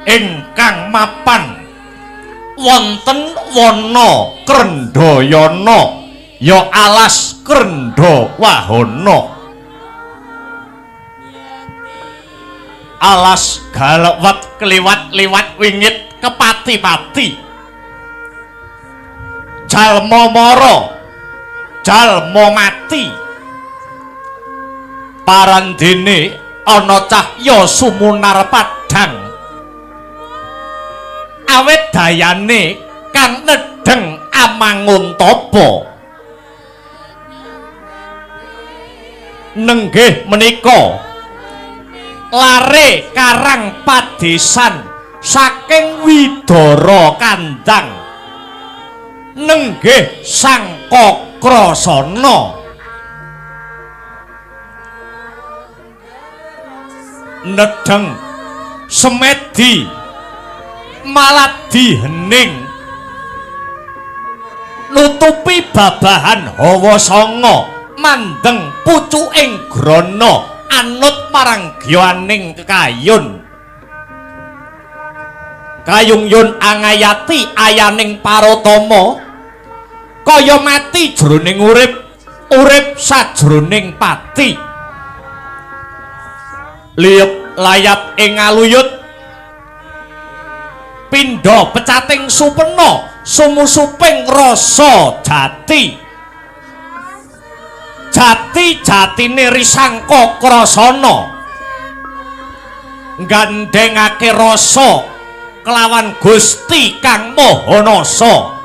Ingkang mapan wonten wana Krendhayana ya alas Krendhawahana. Alas galewet kliwat-liwat wingit kepati-pati. Jalma mara, jalma mati. Parandene ana cahya sumunar padhang. Awit dayane kang nedheng amangun tapa. Nenggih menika lare karang padesan saking Widara Kandang. Nenggih Sang Kakrasana. Nedheng semedi maladi hening nutupi babahan hawa sanga mandeng pucuking grana anut marang gyaning kayun. Kayung yun angayati ayaning parotama kaya mati jroning urip, urip sajroning pati. Liyep layap ing aluyut pindha pecating supena sumusuping rasa jati. Jati jatine Risangka Krasana nggandhengake rasa kelawan Gusti Kang Maha Nasa.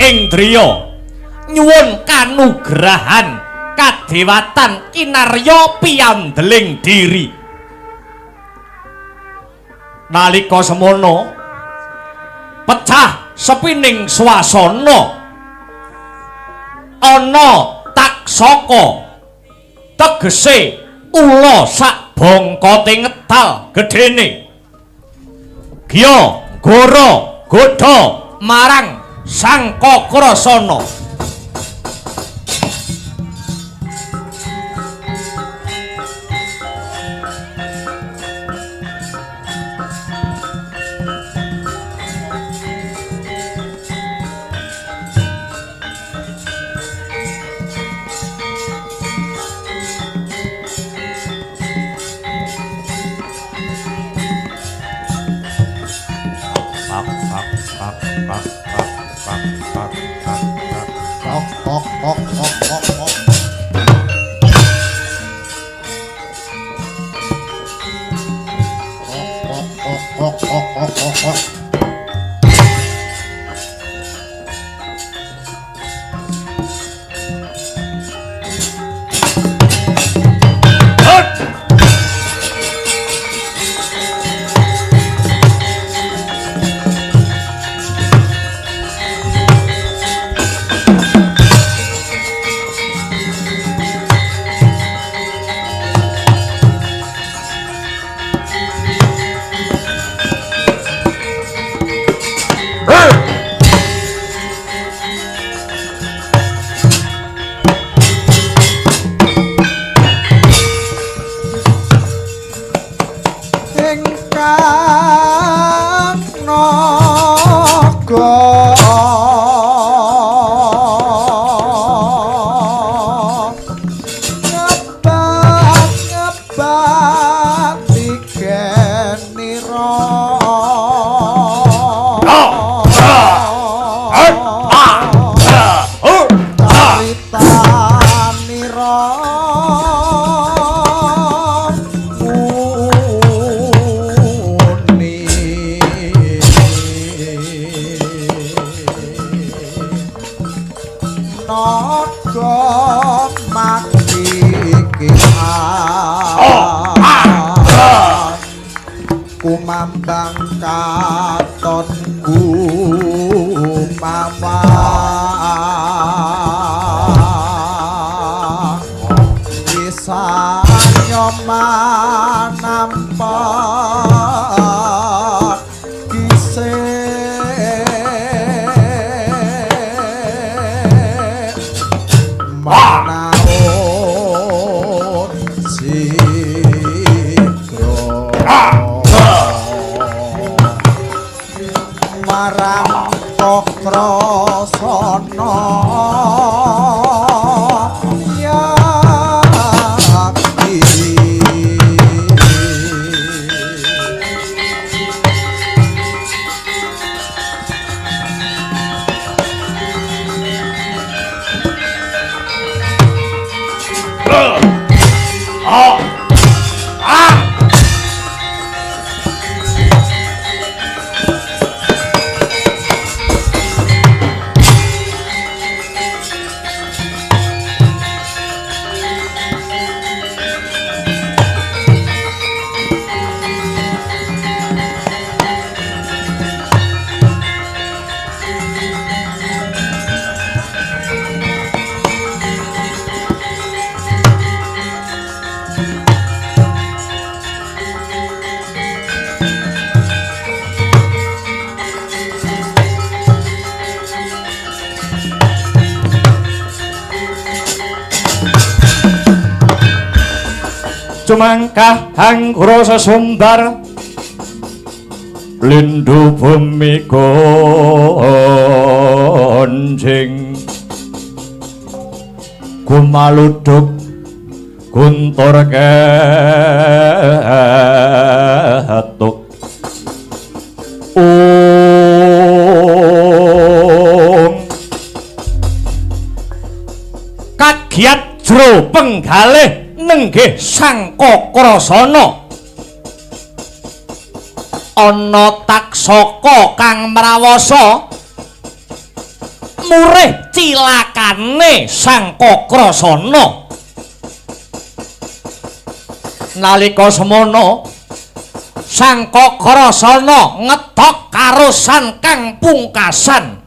Indriya nyuwun kanugrahan kadewatan kinarya piyandeling diri. Nalika semono pecah sepining swasana, ana taksaka tegese ula sak bongkote ngetal gedene. Gya gora godha marang Sang Kakrasana. Kumambang katon gumawang bisa nyoman nampak kisih manaon sih. Marang Kakrasana yakti. Cumangkah hanggura sesumbar lindu bumi gonjing gumaluduk guntur ketuk ung kagiat jro penggalih nenggih Sang Kakrasana ana taksaka kang mrawasa murih cilakane Sang Kakrasana. Nalika semono Sang Kakrasana ngetok karosan kang pungkasan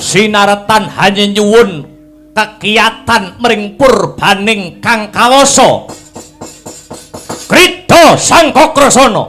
sinaretan hanya nyuwun kekiyatan mring purbaning kang kawasa. Krida Sang Kakrasana.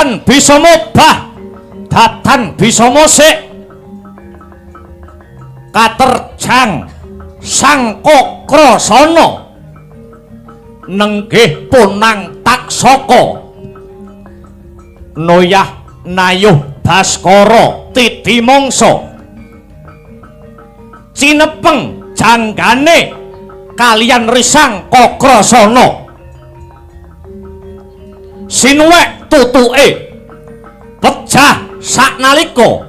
Datan bisa mobah, datan bisa mosik, katerjang Sang Kakrasana nenggih punang taksaka noyah nayuh baskara titi mangsa cinepeng janggane kaliyan risang Kakrasana sinuwek tutuke pejah saknalika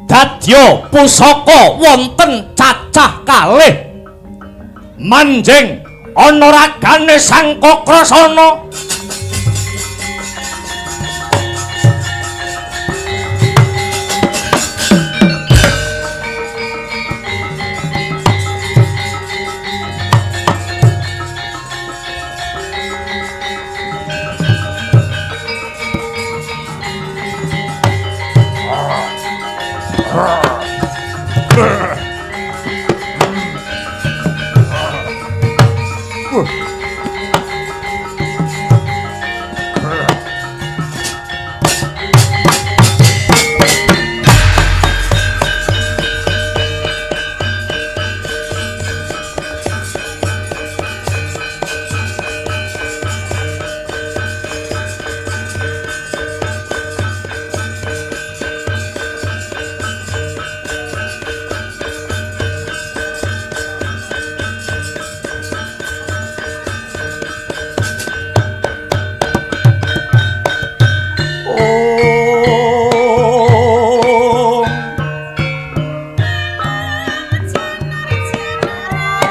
dadya pusaka wonten cacah kalih manjing ana ragane Sang Kakrasana.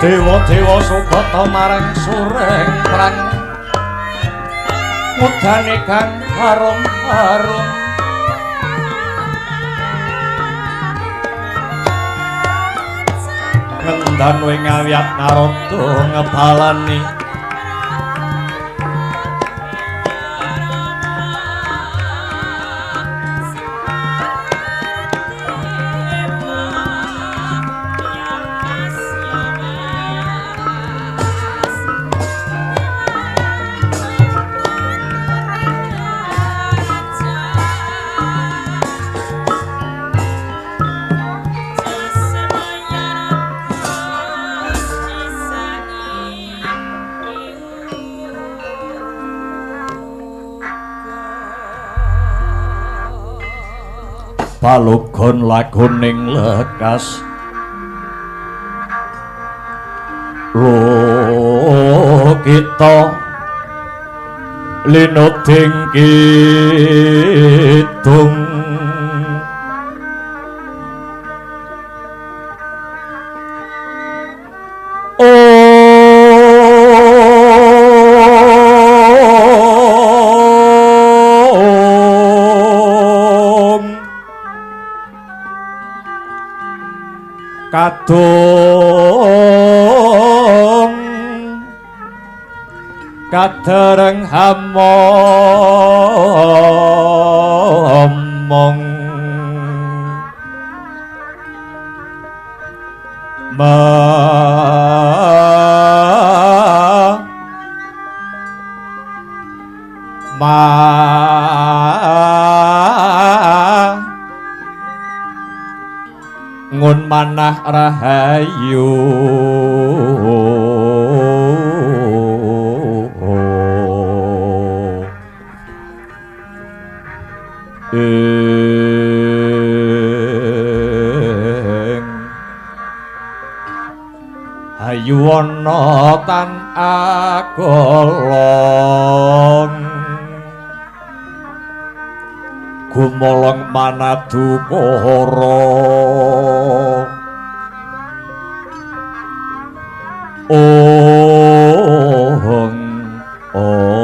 Dewa-dewa sugata marang sureng prang mudane kang harum-harum ngendan wing awiyat narada ngebalani palugon laguning lekas lo kita linuding kidung kadung kadereng hamomong ma ma ngun manah rahayu ing hayu ana tan agolong gumolong manadukara ong ong ong.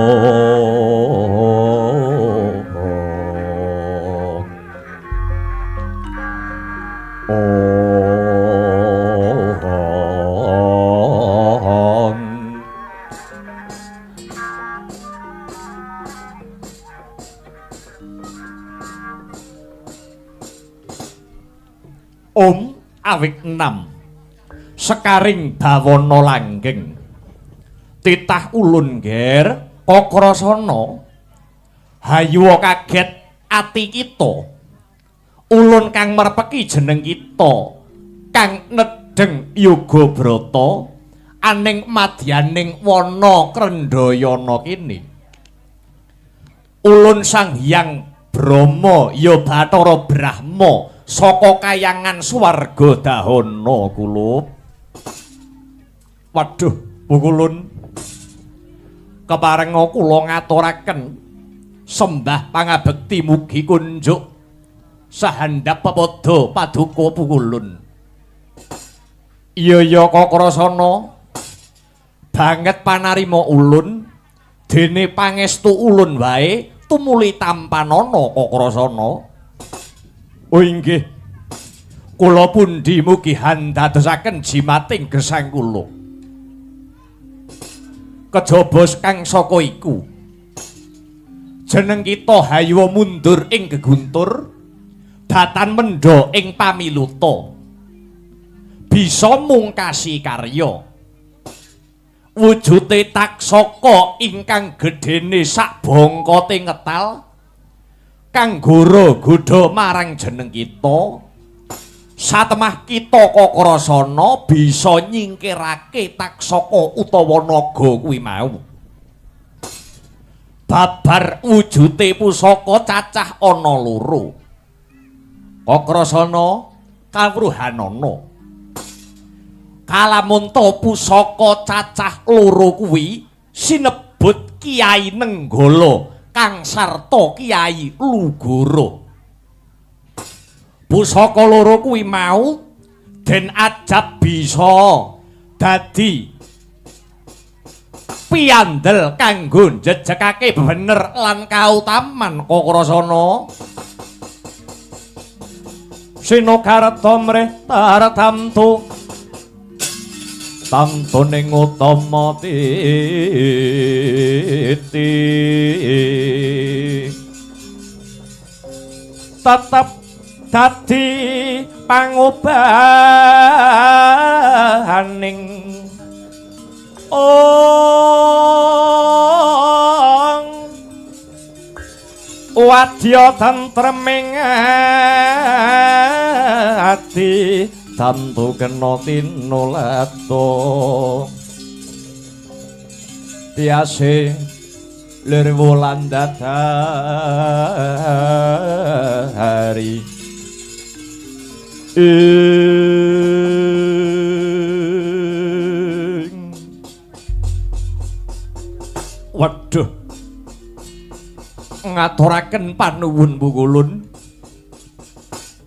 Om awik enam sekaring bawana langgeng titah ulun ger kakrasana hayuwa kaget ati kita ulun kang merpeki jeneng kita kang nedheng yoga brata aning madyaning wana Krendhayana kene ulun Sang Hyang Brahma ya Bathara Brahma saka kayangan swarga dahana kulup. Waduh, pukulun keparenga kula ngaturaken sembah pangabekti mugi kunjuk sahandap pepadha paduka pukulun. Iya ya kakrasana banget panarima ulun dene pangestu ulun wae tumuli tampanana kakrasana. Oh inggih, kula pundi mugi handadosaken jimating gesang kula. Kejaba kang saka iku jeneng kita hayuwa mundur ing geguntur datan mendha ing pamiluta bisa mungkasi karya. Wujude Taksaka ingkang gedhene sak bongkote ngetal kang goro godha marang jeneng kita. Satemah kita Kakrasana bisa nyingkirake Taksaka utawa naga kuwi mau. Babar wujude pusaka cacah ana loro. Kakrasana kawruhanana. Kalamunta pusaka cacah loro kuwi sinebut Kyai Nenggala kang sarta Kyai Lugara. Pusaka loro kuwi mau den ajab bisa dadi piandel kanggo njejegake bener lan kautaman Kakrasana. Sinokarta mrih tartamtu tamtune utama titi tetep dadi pangobahaning ong wadya tentreming ati tantu kena tinulata tiase lir wulan dadari ing. Waduh, ngaturaken panuwun Bukulun.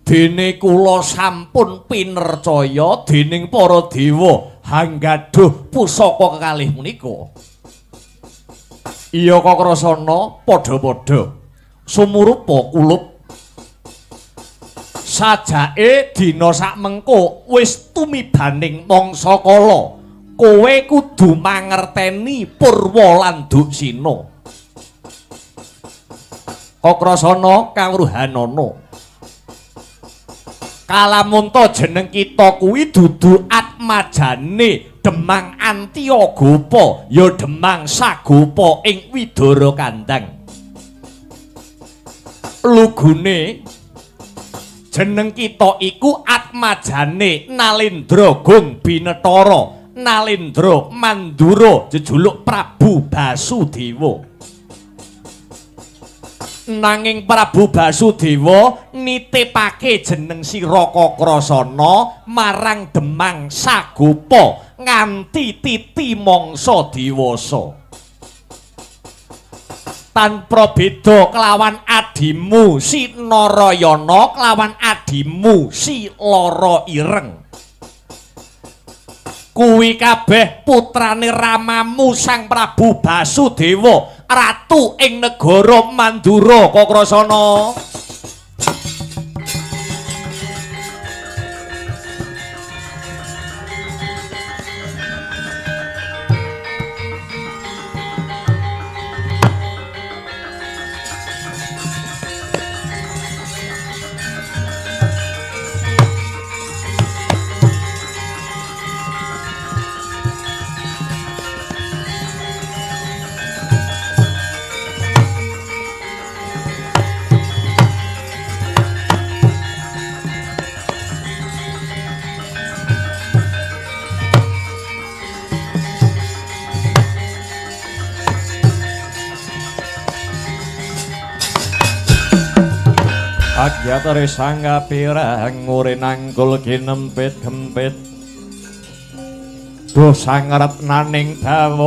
Dene kula sampun pinercaya dening para dewa hanggaduh pusaka kekalih punika. Iya Kakrasana, padha-padha sumurupa kulup. Sajake dina sakmengko wis tumibaning mangsa kala, kowe kudu mangerteni purwa lan duksina. Kakrasana kawruhanana. Kalamunta jeneng kita kuwi dudu atmajane Demang Antiyagopa, ya Demang Sagopa ing Widara Kandang. Lugune jeneng kita iku atmajane Nalendra Gong Binetara, Nalendra Mandura jejuluk Prabu Basudewa. Nanging Prabu Basudewa nitipake jeneng sira Kakrasana marang Demang Sagopa nganti titi mangsa dewasa. Tanpa beda kelawan adimu si Narayana kelawan adimu si Lara Ireng. Kuwi kabeh putrane ramamu Sang Prabu Basudewa, ratu ing negara Mandura Kakrasana. Agyatare sangga pirang ngure nangkul kinempit gempit duh sangaretnaning bawana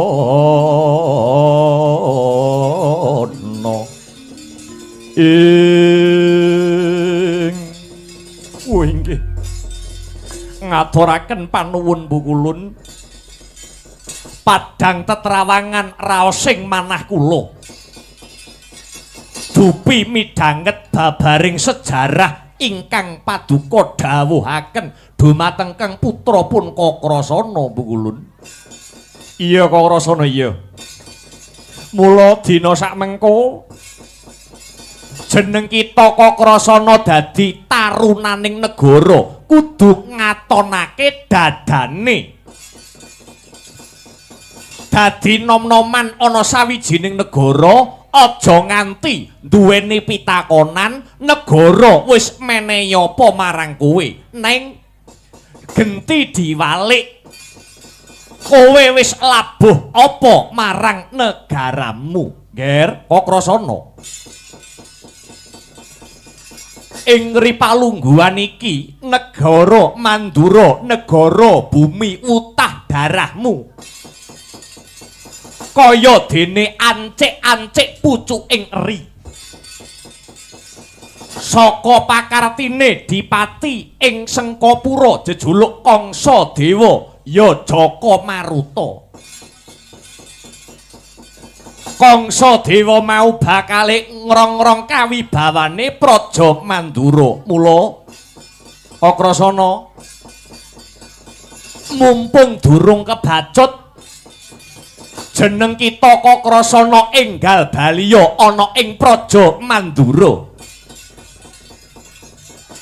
ing inggih ngaturaken panuwun Bukulun. Padhang tetrawangan raosing manah kula dupi midhanget babaring sejarah ingkang paduka dawuhaken dumateng Kang putra pun Kakrasana Bukulun. Iya Kakrasana iya. Mula dina sakmengko jeneng kita Kakrasana dadi tarunaning negara kudu ngatonake dadane. Dadi nom-noman ana sawijining negara aja nganti duweni pitakonan negara wis menehi apa marang kowe, ning genti diwalik kowe wis labuh apa marang negaramu. Nger Kakrasana, ing ripalungguhan iki negara Mandura, negara bumi utah darahmu kaya dene ancik-ancik pucuking eri. Saka pakartine dipati ing Sengkapura jejuluk Kangsa Dewa ya Jaka Maruta. Kangsa Dewa mau bakale ngrong-ngrong kawibawane Praja Mandura. Mula Kakrasana, mumpung durung kebacut jeneng kita Kakrasana enggal baliya ana ing Praja Mandura.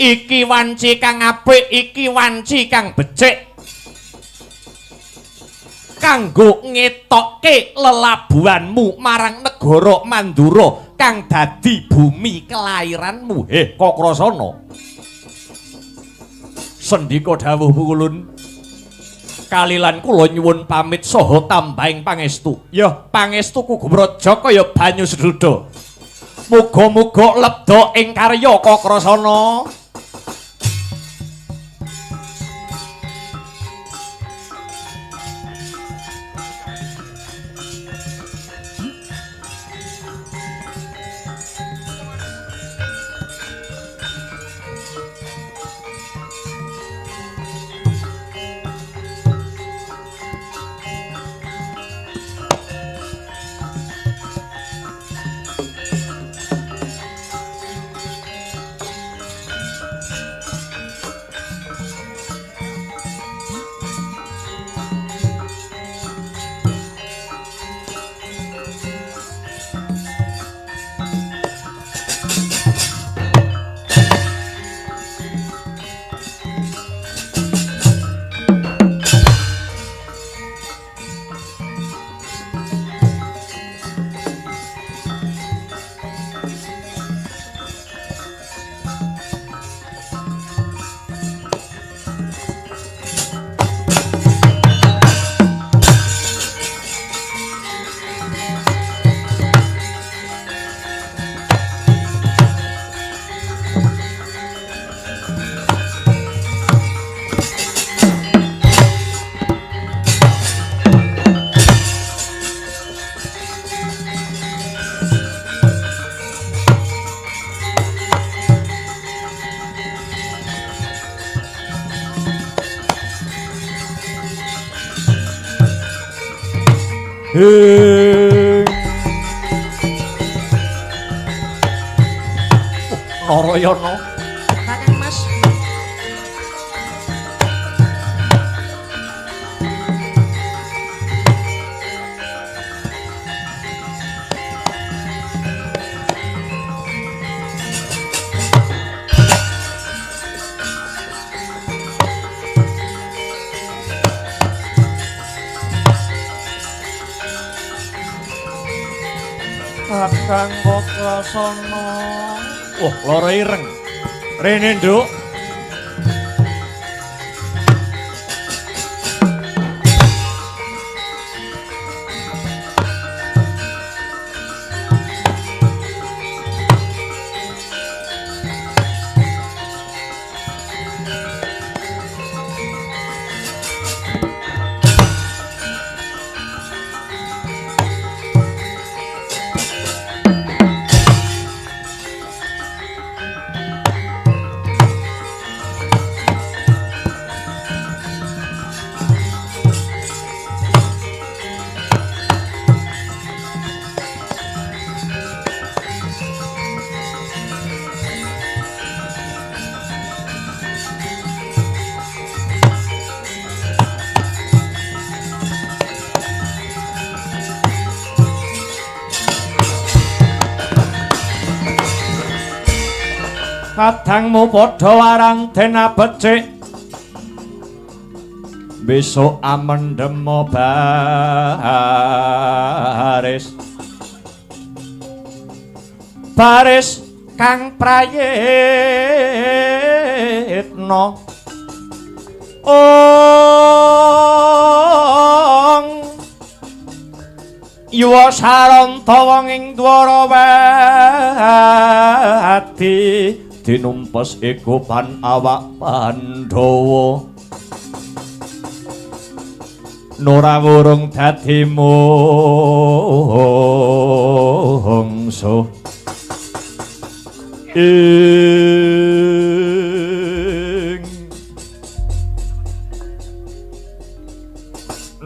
Iki wanci kang apik, iki wanci kang becik kanggo ngetokke lelabuhanmu marang negara Mandura kang dadi bumi kelairanmu. Heh Kakrasana, sendika dawuh Pukulun, kalilan kula nyuwun pamit saha tambahing pangestu. Ya pangestuku gumraja kaya banyu seduda. Muga-muga lebda ing karya Kakrasana. Narayana, Kakang Mas. Kakang Kakrasana. Wah, lara ireng. Rene, Nduk. Kadangmu padha warang den becik. Besok amendemo baris. Baris kang prayitna. Ong yuwa saranta wong ing Dwarawati tinumpes iku pan awak Pandhawa. Nora wurung dadi mungsuh. Ing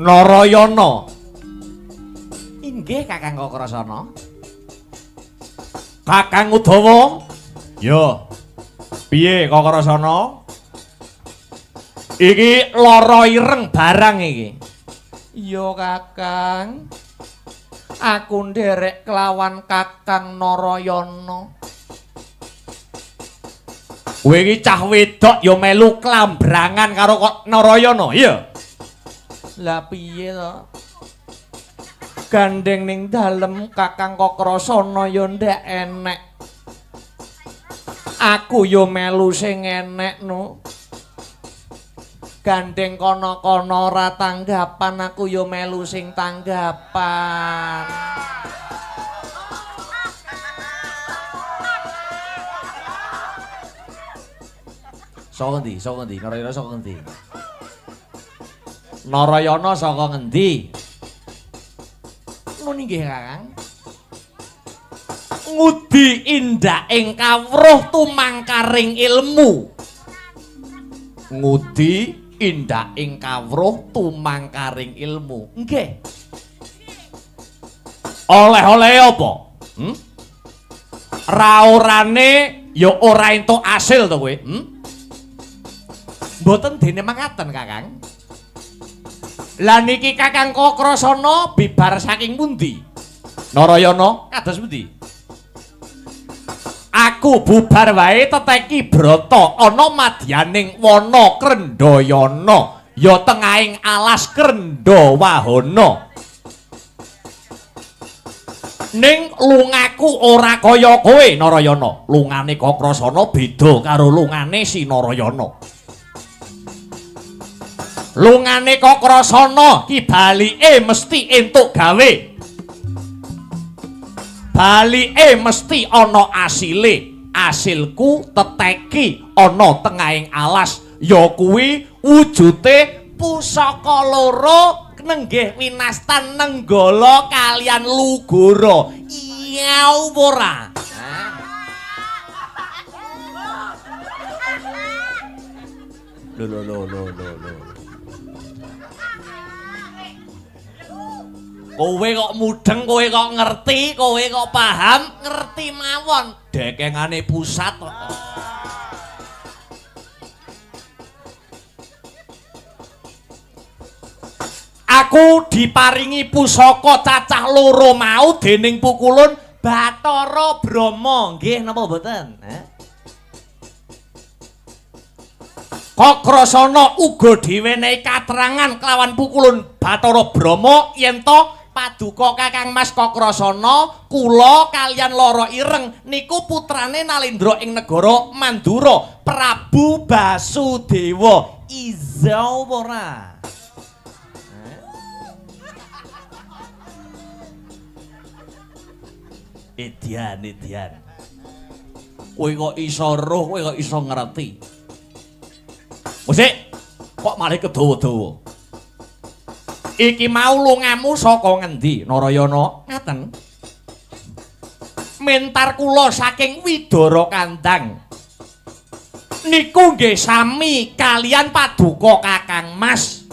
Narayana. Inggih Kakang Kakrasana. Kakang Udawa. Ya. Piye Kakrasana? Iki lara ireng barang iki. Iya Kakang. Aku nderek kelawan Kakang Narayana. Kowe iki cah wedok ya melu klambrangan karo Narayana, iya? Lah piye to? Gandeng ning dalem Kakang Kakrasana ya ndak enek. Aku ya melu sing enek no. Gandeng kono-kono ora tanggapan, aku ya melu sing tanggapan. Saka ngendi? Saka ngendi? Narayana saka ngendi? Narayana saka ngendi? Nun inggih Kakang. Ngudi indaking kawruh tumangkaring ilmu. Ngudi indaking kawruh tumangkaring ilmu. Nggih. Oleh-oleh apa? Raorane ya ora entuk asil to kowe, Mboten dene mangaten Kakang. Lah niki Kakang Kakrasana bibar saking pundi? Narayana kados pundi? Aku bubar wae teteki brata ana madyaning wana Krendhayana ya tengahing alas Krendhawahana. Ning lungaku ora kaya kowe Narayana. Lungane Kakrasana beda karo lungane si Narayana. Lungane Kakrasana ki balike mesti entuk gawe. Balike mesti ana asile. Asilku teteki ana tengahing alas ya kuwi wujute pusaka loro nenggih winastan Nenggala kalian Lugara. Iya ora? Lho lho lho lho lho. Kowe kok mudeng, kowe kok ngerti, kowe kok paham, ngerti mawon. Dekengane pusat kok. Aku diparingi pusaka cacah loro mau dening pukulun Bathara Brahma. Nggih napa mboten? Kakrasana uga diwenehi katrangan kelawan pukulun Bathara Brahma yen to paduka Kakang Mas Kakrasana kula kalian Lara Ireng niku putrane Nalendra ing negara Mandura Prabu Basudewa. Iza ora? Edian, edian. Kowe kok iso roh, kowe kok iso ngerti. Musik, kok malah kedawa-dawa. Iki mau lungamu saka ngendi, Narayana? Ngaten. Mentar kula saking Widara Kandang. Niku nggih sami kalian paduka Kakang Mas.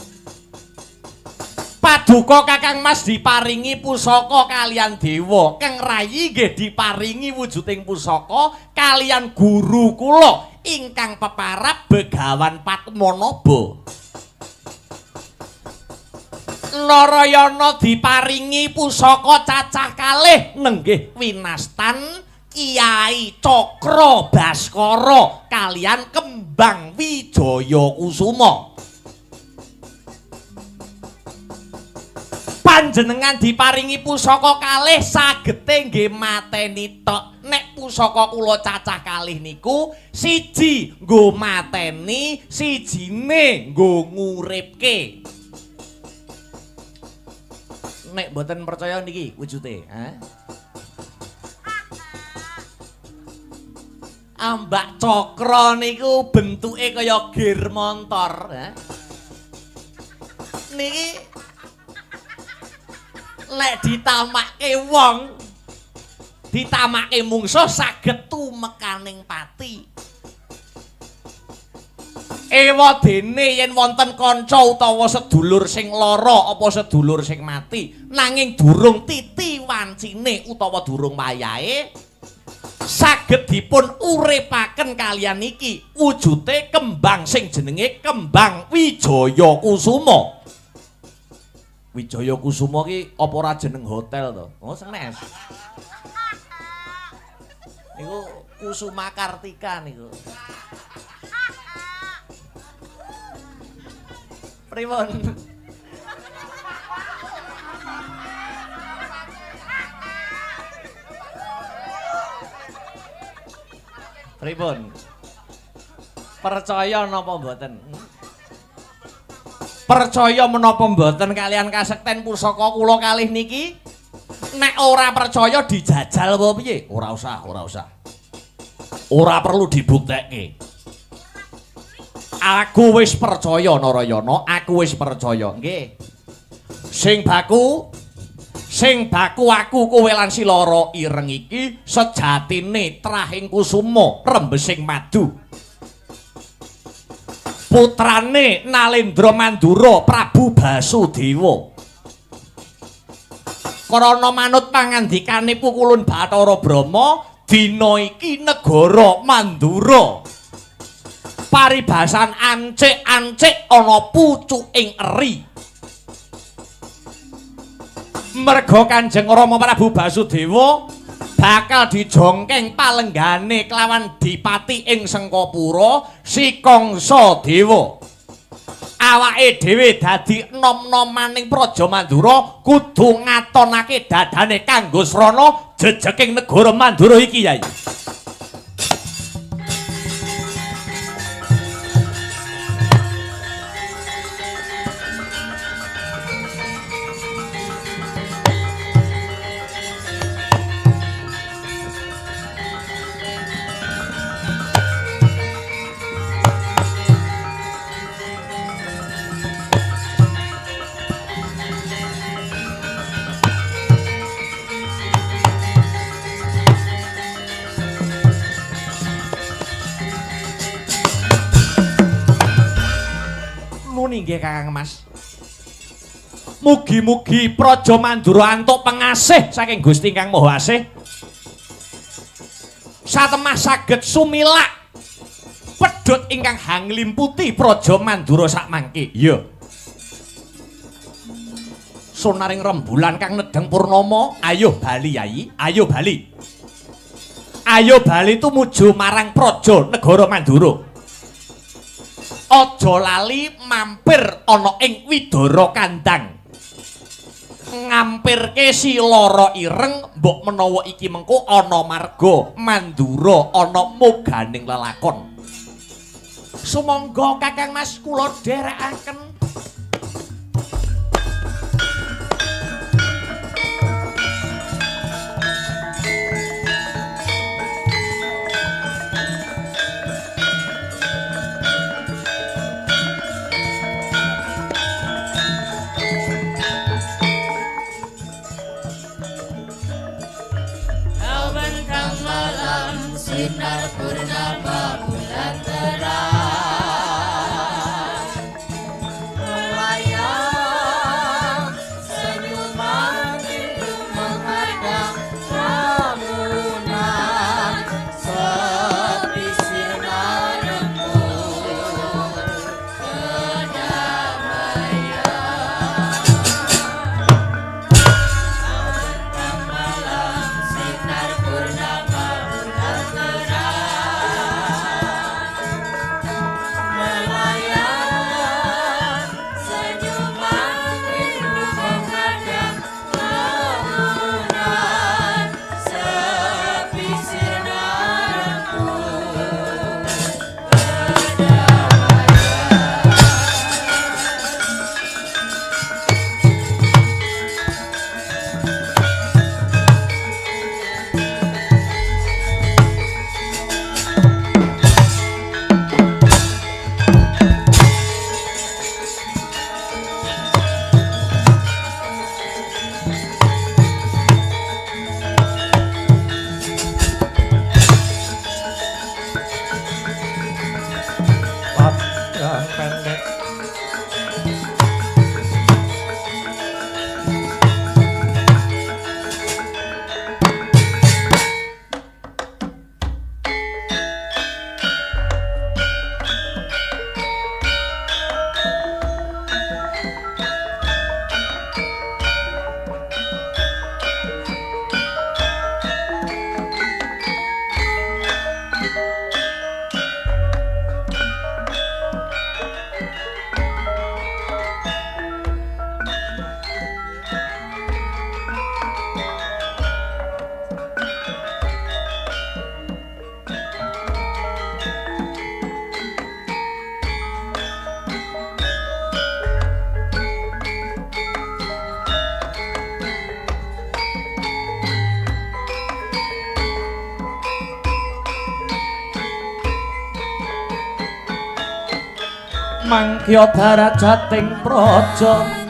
Paduka Kakang Mas diparingi pusaka kalian dewa. Kang Rayi nggih diparingi wujuding pusaka kalian guru kula ingkang peparab Begawan Padmanaba. Narayana diparingi pusaka cacah kalih nenggih winastan Kyai Cakra Baskara kalian Kembang Wijaya Kusuma. Panjenengan diparingi pusaka kalih sagete nggih mateni tok. Nek pusaka kula cacah kalih niku siji nggo mateni, sijine nggo nguripke. Nek mboten percaya niki wujude, ha? Ambak cakra niku bentuke kaya gear montor, ha? Niki lek ditamakke wong, ditamakke mungsuh saged tumekaning pati. Ewa dene yen wonten kanca utawa sedulur sing lara apa sedulur sing mati nanging durung titi wancine utawa durung wayahe, saged dipun uripaken kaliyan iki wujude kembang sing jenenge kembang Wijaya Kusuma. Wijaya Kusuma ki apa ora jeneng hotel to? Oh, senes. Niku Kusuma Kartika niku. Pripun? Pripun? Percaya napa mboten? Percaya menapa mboten kalian kasekten pusaka kula kalih niki? Nek ora percaya dijajal apa piye? Ora usah, ora usah. Ora perlu dibuktekke. Aku wis percaya Narayana, aku wis percaya. Nggih. Sing baku aku kowe lan si Lara Ireng iki sejatine trahing kusuma rembesing madu. Putrane Nalendra Mandura Prabu Basudewa. Krana manut pangandikane Pukulun Bathara Brahma, dina iki negara Mandura paribasan ancik-ancik ana pucuking eri. Merga Kanjeng Rama Prabu Basudewa bakal dijongkeng palenggane kelawan dipati ing Sengkapura Si Kangsa Dewa. Awake dhewe dadi enom-nomaning Praja Mandura kudu ngatonake dadane kanggo srana jejeking negara Mandura iki, Yai. Nggih Kakang Mas. Mugi-mugi Praja Mandura antuk pengasih saking Gusti Ingkang Maha Asih. Satemah saged sumilak pedhot ingkang hanglimputi Praja Mandura sakmangke. Iya. Sonaring rembulan kang nedheng purnama, ayo bali Yai, ayo bali. Ayo bali tumuju marang Praja Negara Mandura. Aja lali mampir ana ing Widara Kandang. Ngampirke si Lara Ireng mbok menawa iki mengko ana marga Mandura ana moganing lelakon. Sumangga Kakang Mas kula dherekaken. Sinar purnama bulan terang melayang, senyuman rindu menghadang lamunan, sepi sinar embun kedamaian. Bentang malam sinar purnama bulan terang. Mangkya darajating praja.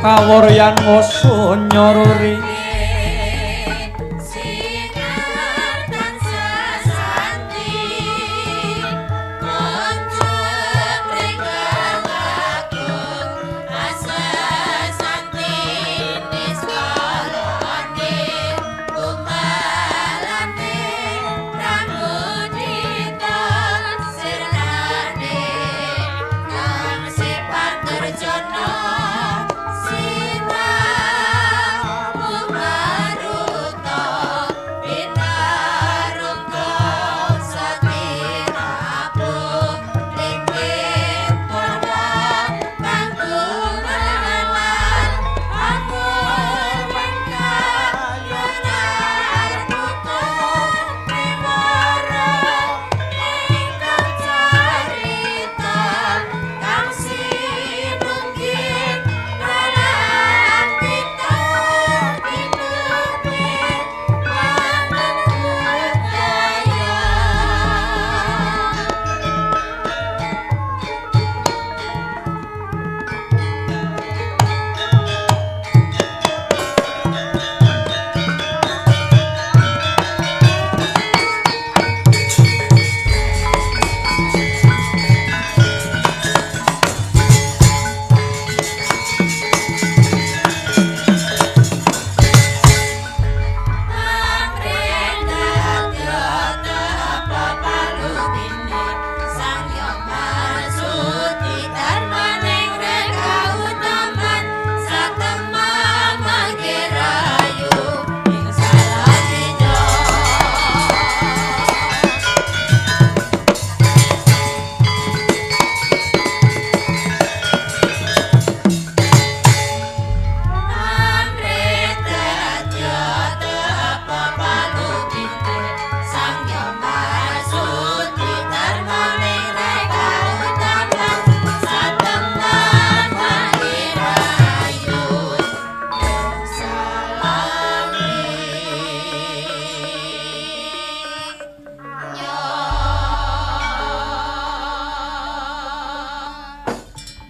Kawuryan wasa nyoruri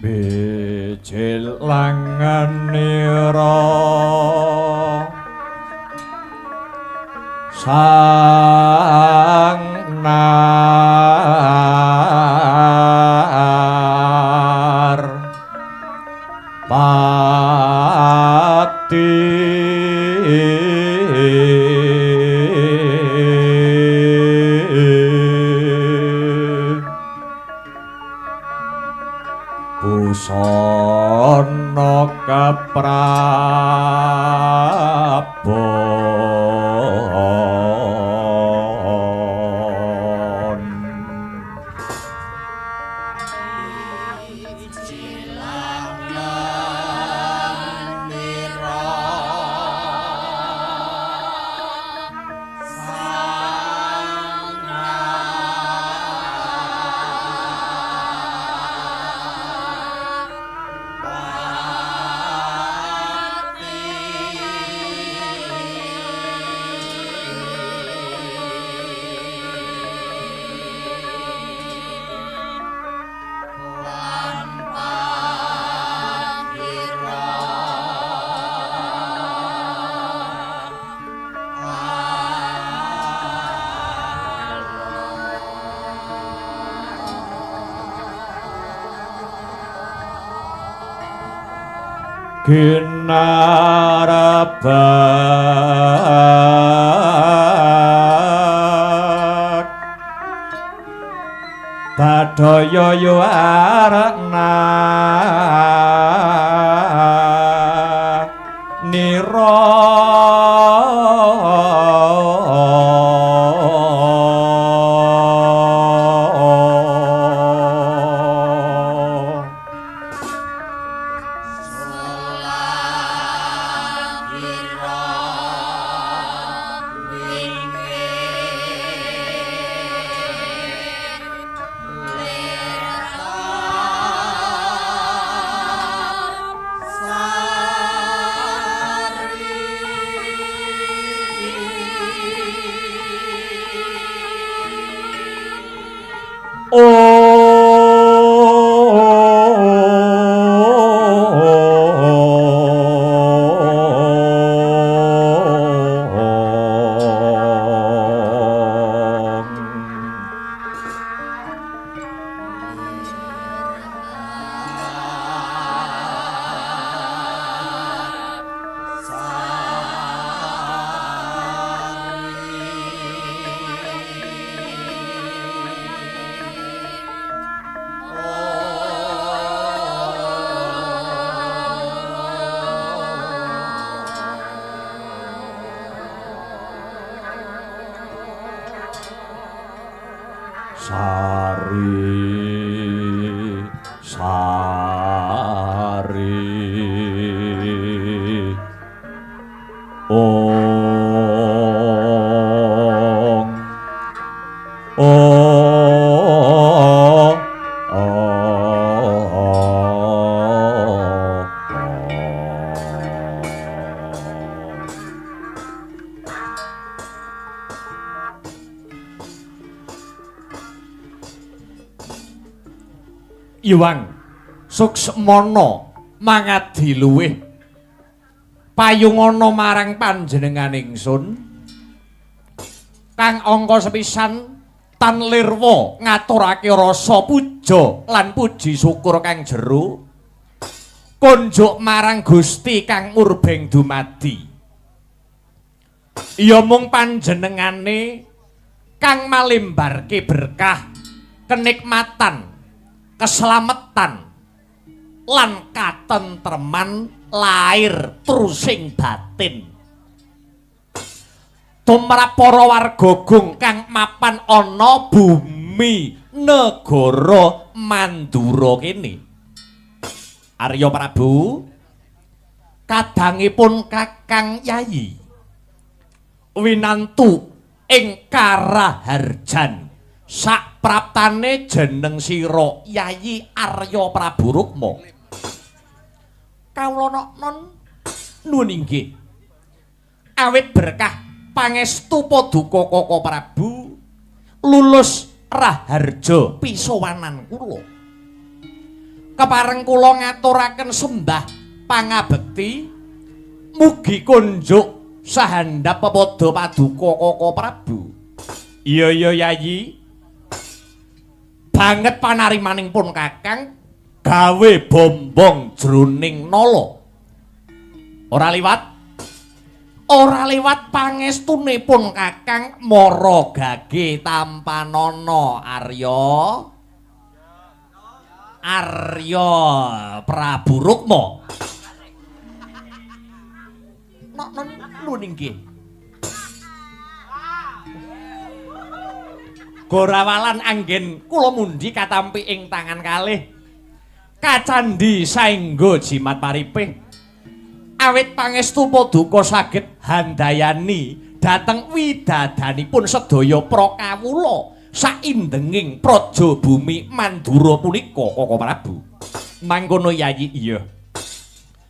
Bijilanganira sang nar pati busana keprabon. Pati. Ginarabak Badaya yuwarna nira Sari sari ong ong Iwang Suksmana mangadi luwih payungana marang panjenengan ingsun kang angka sepisan tan lirwa ngaturake rasa puja lan puji syukur kang jero konjuk marang Gusti kang murbeng dumadi. Ya mung panjenengane kang malimbarke berkah kenikmatan, keselamatan lan katentreman lair trusing batin tumrap para warga gung kang mapan ana bumi negara Mandura kene. Arya Prabu, kadangipun Kakang Yayi winantu ing Karaharjan sakpraptane jeneng sira Yayi Arya Prabu Rukma. Kawula noknon nuwun inggih. Awit berkah pangestu paduka Kaka Prabu lulus raharja pisowanan kula. Kepareng kula ngaturaken sembah pangabekti mugi kunjuk sahandap pepada paduka Kaka Prabu. Iya iya Yayi. Banget panarimaning pun Kakang gawe bombong jroning nala. Ora liwat pangestune pun Kakang mara gage tampanana Arya Arya Prabu Rukma. Nok nuwun inggih. Gorawalan anggen kula mundhi katampi ing tangan kalih kacandhi saengga jimat paripih. Awit pangestu paduka saged handayani dhateng widadanipun sedaya prakawula saindenging praja bumi Mandura punika Kaka Prabu. Mangkono Yayi iya.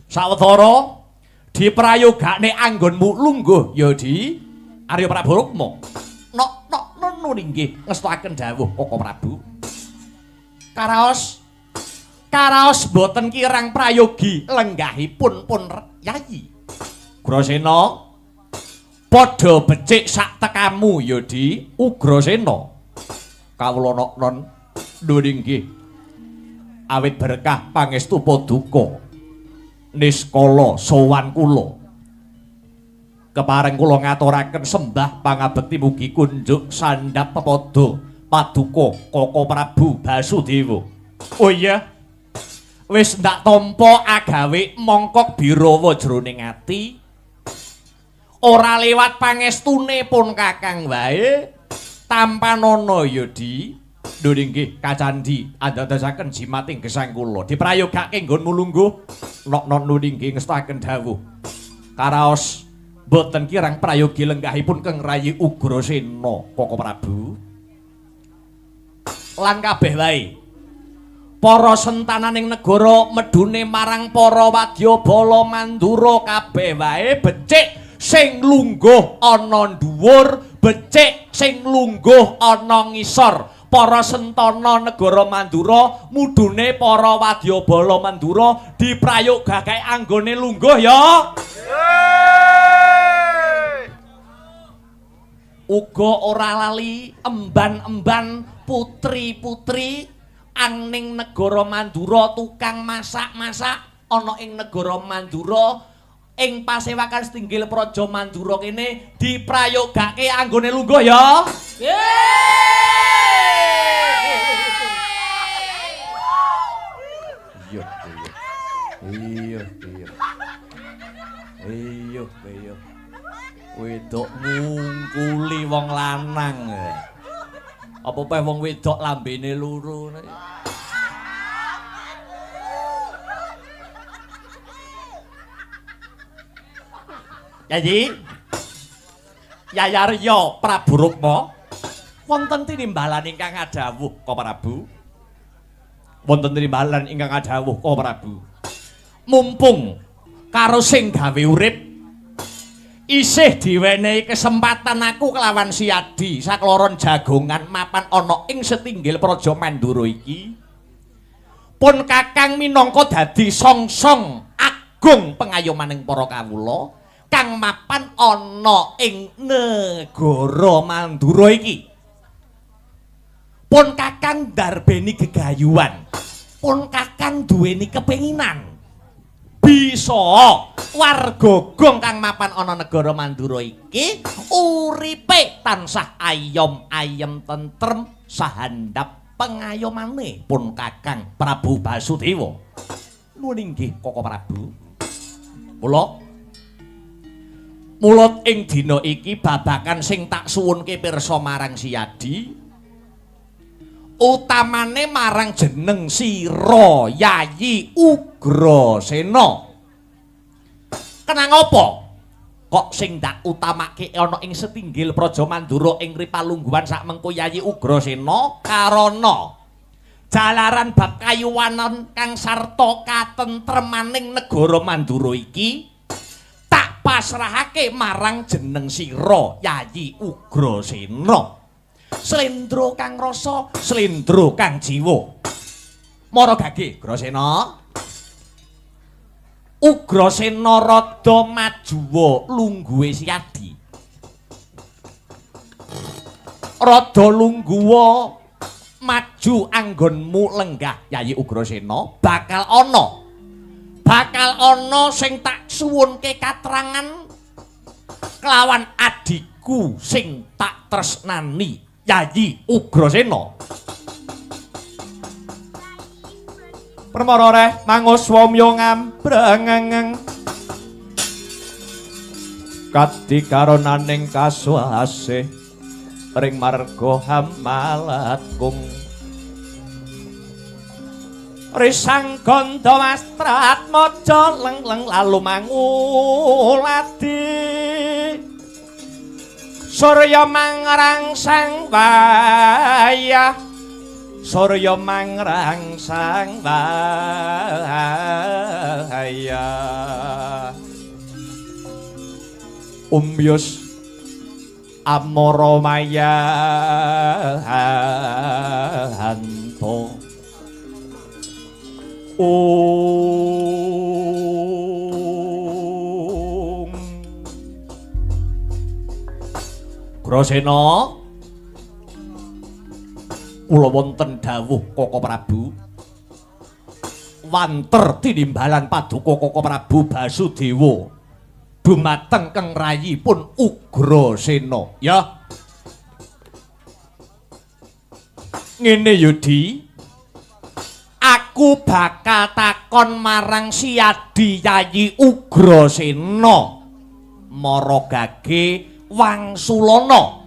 Sawetara diprayogakne anggonmu lungguh ya Di Arya Prabu Rukma. Nok nok nuwun inggih ngestoaken dawuh Kaka Prabu. Karaos boten kirang prayogi lenggahipun pun Yayi. Ugrasena padha becik sak tekamu ya Di Ugrasena. Kawula noknon nuwun inggih. Awit berkah pangestu paduka. Niskala sowan kula. Kepareng kula ngaturaken sembah pangabekti mugi kunjuk sandhap pepadha paduka Koko Prabu Basudewa. Oh iya. Wis ndak tampa agawe mongkok birawa jroning ati. Ora lewat pangestune pun Kakang wae. Tampanana ya Di. Lho inggih kacandhi andadosaken jimat ing gesang kula. Diprayogake nggonmu lungguh. Nok-nok nun inggih ngestaken dawuh. Karaos boten kirang prayogi lenggahipun Keng Rayi Ugrasena Koko Prabu. Lan kabeh wae para sentananing negara medune marang para wadyabala Mandura kabeh wae becik sing lungguh ana dhuwur, becik sing lungguh ana ngisor. Para sentana negara Mandura mudune para wadyabala Mandura diprayogake anggone lungguh ya. Uga ora lali emban-emban putri-putri angning negara Mandura tukang masak-masak ana ing negara Mandura ing pasewakan setinggil Praja Mandura kene diprayogake anggone lungguh ya. Iya, iya. Iya, iya. Iya, iya. Wedok ngungkuli wong lanang. Apa peh wong wedok lambene loro. Yayi. Yayarya Prabu Rukma wonten tinimbalan ingkang adhawuh Ka Prabu. Wonten tinimbalan ingkang adhawuh Ka Prabu. Mumpung karo sing gawe urip isih diwenehi kesempatan aku kelawan Siadi sakloron jagongan mapan ana ing setinggil Praja Mandura iki. Pun Kakang minangka dadi songsong agung pengayomaning para kawula kang mapan ana ing negara Mandura iki. Pun Kakang ndarbeni gegayuhan, pun Kakang duweni kepenginan bisa warga gong kang mapan ana negara Mandura iki uripe tansah ayom ayem tentrem sahandap pengayomane pun Kakang Prabu Basudewa. Nuwun inggih Koko Prabu. Mula mulut ing dina iki babakan sing tak suwunke pirsa marang Siadi utamane marang jeneng sira Yayi Ugrasena. Kenang apa kok sing tak utamake ana ing setinggil Praja Mandura ing ripalungguhan sak mengko Yayi Ugrasena karana jalaran bab kayuwanan kang sarta katentremaning negara Mandura iki tak pasrahake marang jeneng sira Yayi Ugrasena. Slendro kang rasa, slendro kang jiwa. Mara gage Ugrasena. Ugrasena rada majuwa lungguhe Siadi. Rada lungguha maju anggonmu lenggah Yayi Ugrasena bakal ana. Bakal ana sing tak suwunke katrangan kelawan adhiku sing tak tresnani Yayi Ugrasena. Permara reh manguswamya ngambrengeng kadi karonaning kasuasih ring marga hamalatkung risang gandha wastratmaja leng-leng lalu manguladi surya mangrangsang wayah surya mangrangsang wayah umyus amara mayahanto Om Ugrasena kula wonten dawuh Koko Prabu. Wanter tinimbalan paduka Koko Prabu Basudewa dumateng keng rayipun Ugrasena. Ya. Ngene yo, Di. Aku bakal takon marang si Adi Yayi Ugrasena. Maragage wangsulana.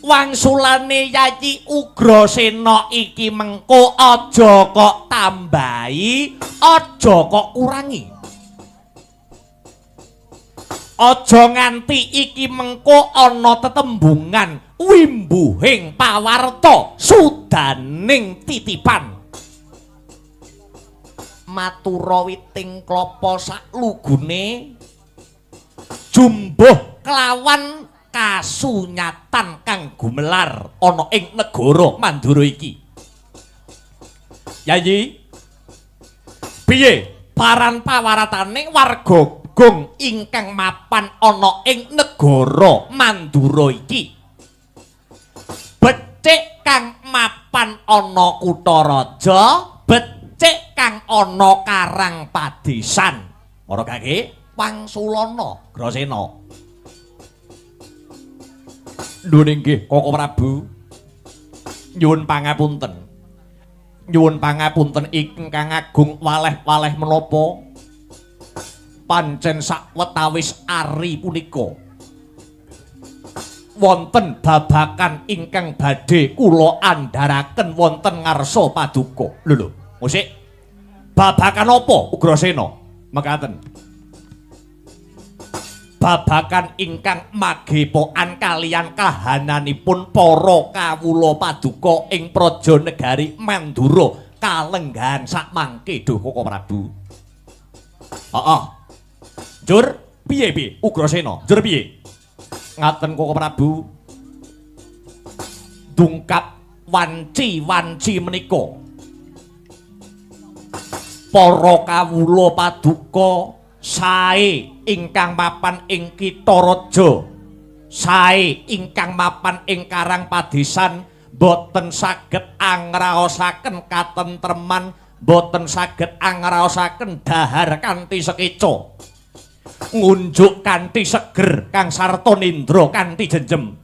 Wangsulane Yayi Ugrasena iki mengko aja kok tambahi, aja kok kurangi. Aja nganti iki mengko ana tetembungan wimbuhing pawarta sudaning titipan. Matura witing klapa saklugune jumbuh kelawan kasunyatan kang gumelar ana ing negara Mandura iki. Yayi, piye paran pawaratane warga Gong ingkang mapan ana ing negara Mandura iki? Becik kang mapan ana kutha raja, becik kang ana karang padesan. Ora kake wangsulana Grasena. Nuwun inggih Koko Prabu. Nyuwun pangapunten. Nyuwun pangapunten ingkang agung waleh-waleh menapa pancen sakwetawis ari punika wonten babakan ingkang badhe kula andharaken wonten ngarsa paduka. Lho lho, musik. Babakan apa Ugrasena? Mekaten. Babakan ingkang magepokan kaliyan kahananipun para kawula paduka ing praja negari Mandura kalenggahan sakmangke duh Koko Prabu. Heeh. Njur piye piye Ugrasena? Njur piye? Ngaten Koko Prabu. Dungkap wanci-wanci menika para kawula paduka sae ingkang mapan ing kitha raja, sae ingkang mapan ing karang padesan boten saged angraosaken katentreman, boten saged angraosaken dahar kanthi sekeca, ngunjuk kanthi seger kang sarta nindra kanthi jenjem.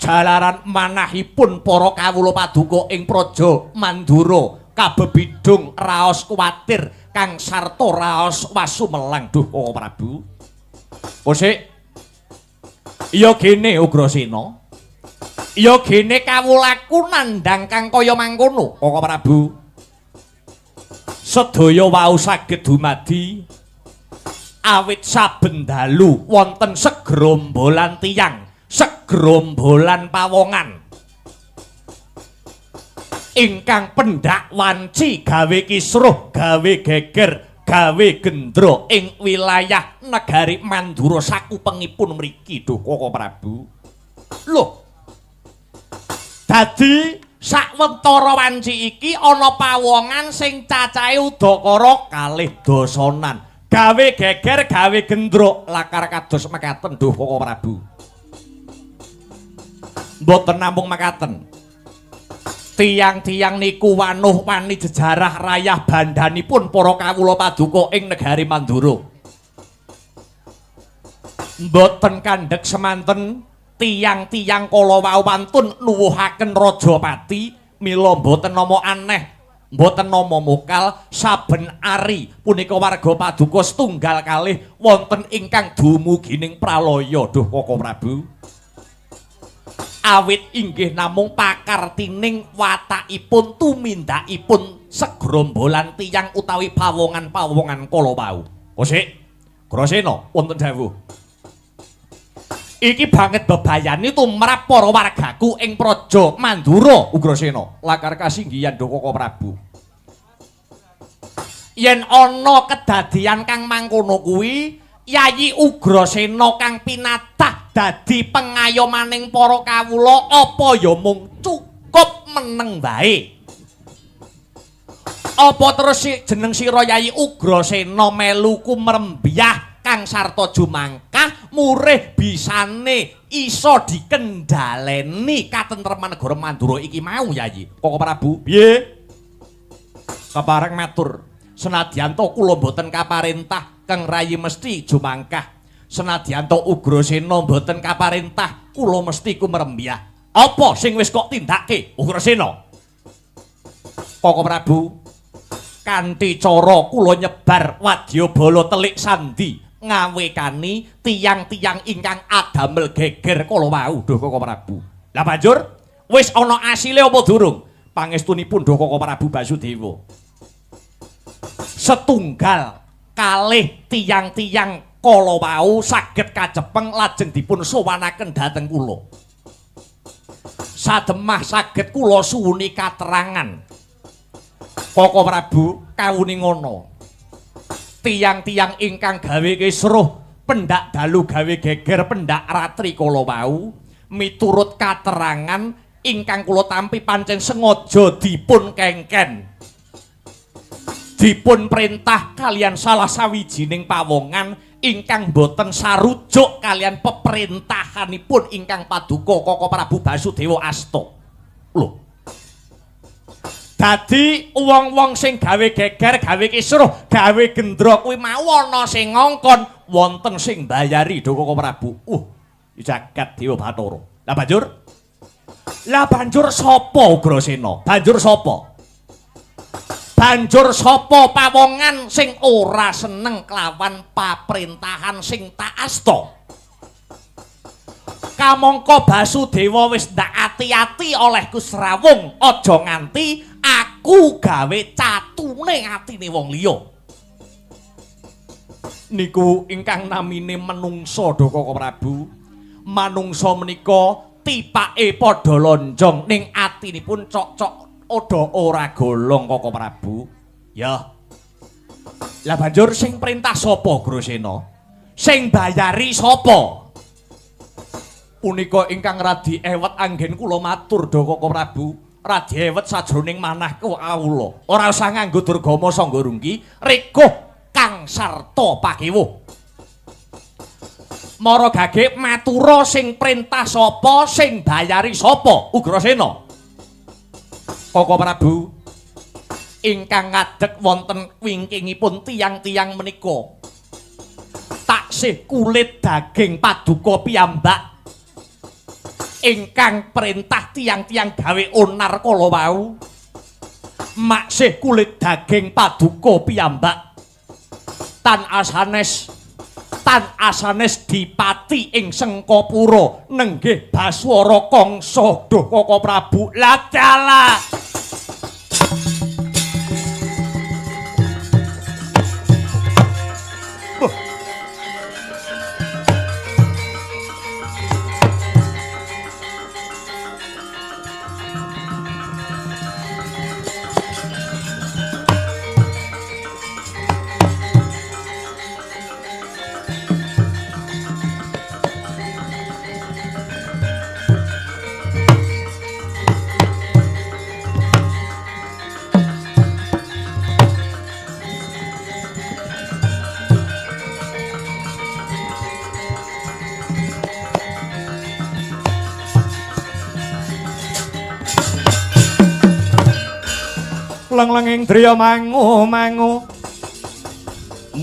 Jalaran manahipun para kawula paduka ing praja Mandura kabebidung raos kuwatir kang sarta raos wasumelang duh Koko Prabu. Kosik. Ya gene Ugrasena. Ya gene kawulaku nandhang kang kaya mangkono Koko Prabu. Sedaya wau saged dumadi awit saben dalu wonten segrombolan tiyang, segrombolan pawongan ingkang pendak wanci gawe kisruh, gawe geger, gawe gendra ing wilayah negari Mandura sakupengipun mriki duh Koko Prabu. Loh. Dadi sawetara wanci iki ana pawongan sing cacahe udakara kalih dasanan, gawe geger, gawe gendra, lakar kados mekaten duh Koko Prabu. Mboten namung mekaten. Tiang-tiang niku wanuh wani jejarah rayah bandhanipun para kawula paduka ing negari Mandura. Mboten kandhek semanten tiang-tiang kala wau wantun nuwuhaken Rajapati, mila mboten nama aneh, mboten nama mokal, saben ari punika warga paduka setunggal kalih wonten ingkang dumugining pralaya duh Koko Prabu. Awit inggih namung pakartining watakipun tumindakipun segrombolan tiyang utawi pawongan-pawongan kala wau. Kosik, Grasena wonten dawuh. Iki banget bebayani tumrap para wargaku ing praja Mandura Ugrasena. Lakar kasinggihan duh Koko Prabu. Yen ana kedadian kang mangkono kuwi, Yayi Ugrasena kang pinatah dadi pengayomaning para kawula apa ya mung cukup meneng wae. Apa terus jeneng sira Yayi Ugrasena melu kumrembyah Kang Sarta jumangkah murih bisane iso dikendhaleni katentreman negara Mandura iki mau Yayi. Koko Prabu, piye? Kepareng matur, senadyan to kula mboten kaparentah Kang Rayi mesti jumangkah. Senadyan to Ugrasena mboten kaparentah, kula mesti kumrembyah. Apa sing wis kok tindake Ugrasena? Koko Prabu, kanthi cara kula nyebar wadyabala telik sandi ngawekani tiyang-tiyang ingkang adamel geger kala wau duh Koko Prabu. Lah banjur wis ana asile apa durung? Pangestunipun duh Koko Prabu Basudewa. Setunggal kalih tiyang-tiyang kala wau saged kacepeng lajeng dipun sowanaken dhateng kula. Sademah saged kula suwuni katerangan. Koko Prabu kawuningono. Tiyang-tiyang ingkang gawe kisruh pendak dalu gawe geger pendak ratri kala wau miturut katerangan ingkang kula tampi pancen sengaja dipun kengken. Dipun perintah kalian salah sawijining pawongan ingkang boten sarujuk kalian peperintahanipun ingkang paduka Koko Prabu Basudewa asta. Lho. Dadi wong-wong sing gawe geger, gawe kisruh, gawe gendra kuwi mau ana sing ngongkon, wonten sing mbayari duh Koko Prabu. Jagat Dewa Bathara. Lah banjur? Lah banjur sapa Ugrasena? Banjur sapa? Banjur sapa pawongan sing ora seneng kelawan paprintahan sing tak asta? Kamangka Basudewa wis ndak ati-ati olehku srawung, aja nganti aku gawe catune atine wong liya. Niku ingkang namine menungsa duh Koko Prabu. Manungsa menika tipake padha lonjong ning atinipun cok-cok odo ora golong Koko Prabu. Ya. Lah banjur sing perintah sapa Ugrasena? Sing bayari sapa? Punika ingkang radi ewet anggen kula matur duh Koko Prabu. Radi ewet sajroning manah kawula. Ora usah nganggo durgama sangga rungki, rekuh Kang Sarta pakewuh. Mara gage matura sing perintah sapa, sing bayari sapa Ugrasena? Koko Prabu ingkang ngadeg wonten wingkingipun tiyang-tiyang menika taksih kulit daging paduka piyambak ingkang perintah tiyang-tiyang gawe onar kala wau maksih kulit daging paduka piyambak tan asanes dipati ing Sengkapura nenggih Baswara Kangsa duh Koko Prabu. Lah dalah. Leng-lenging driya mangu mangu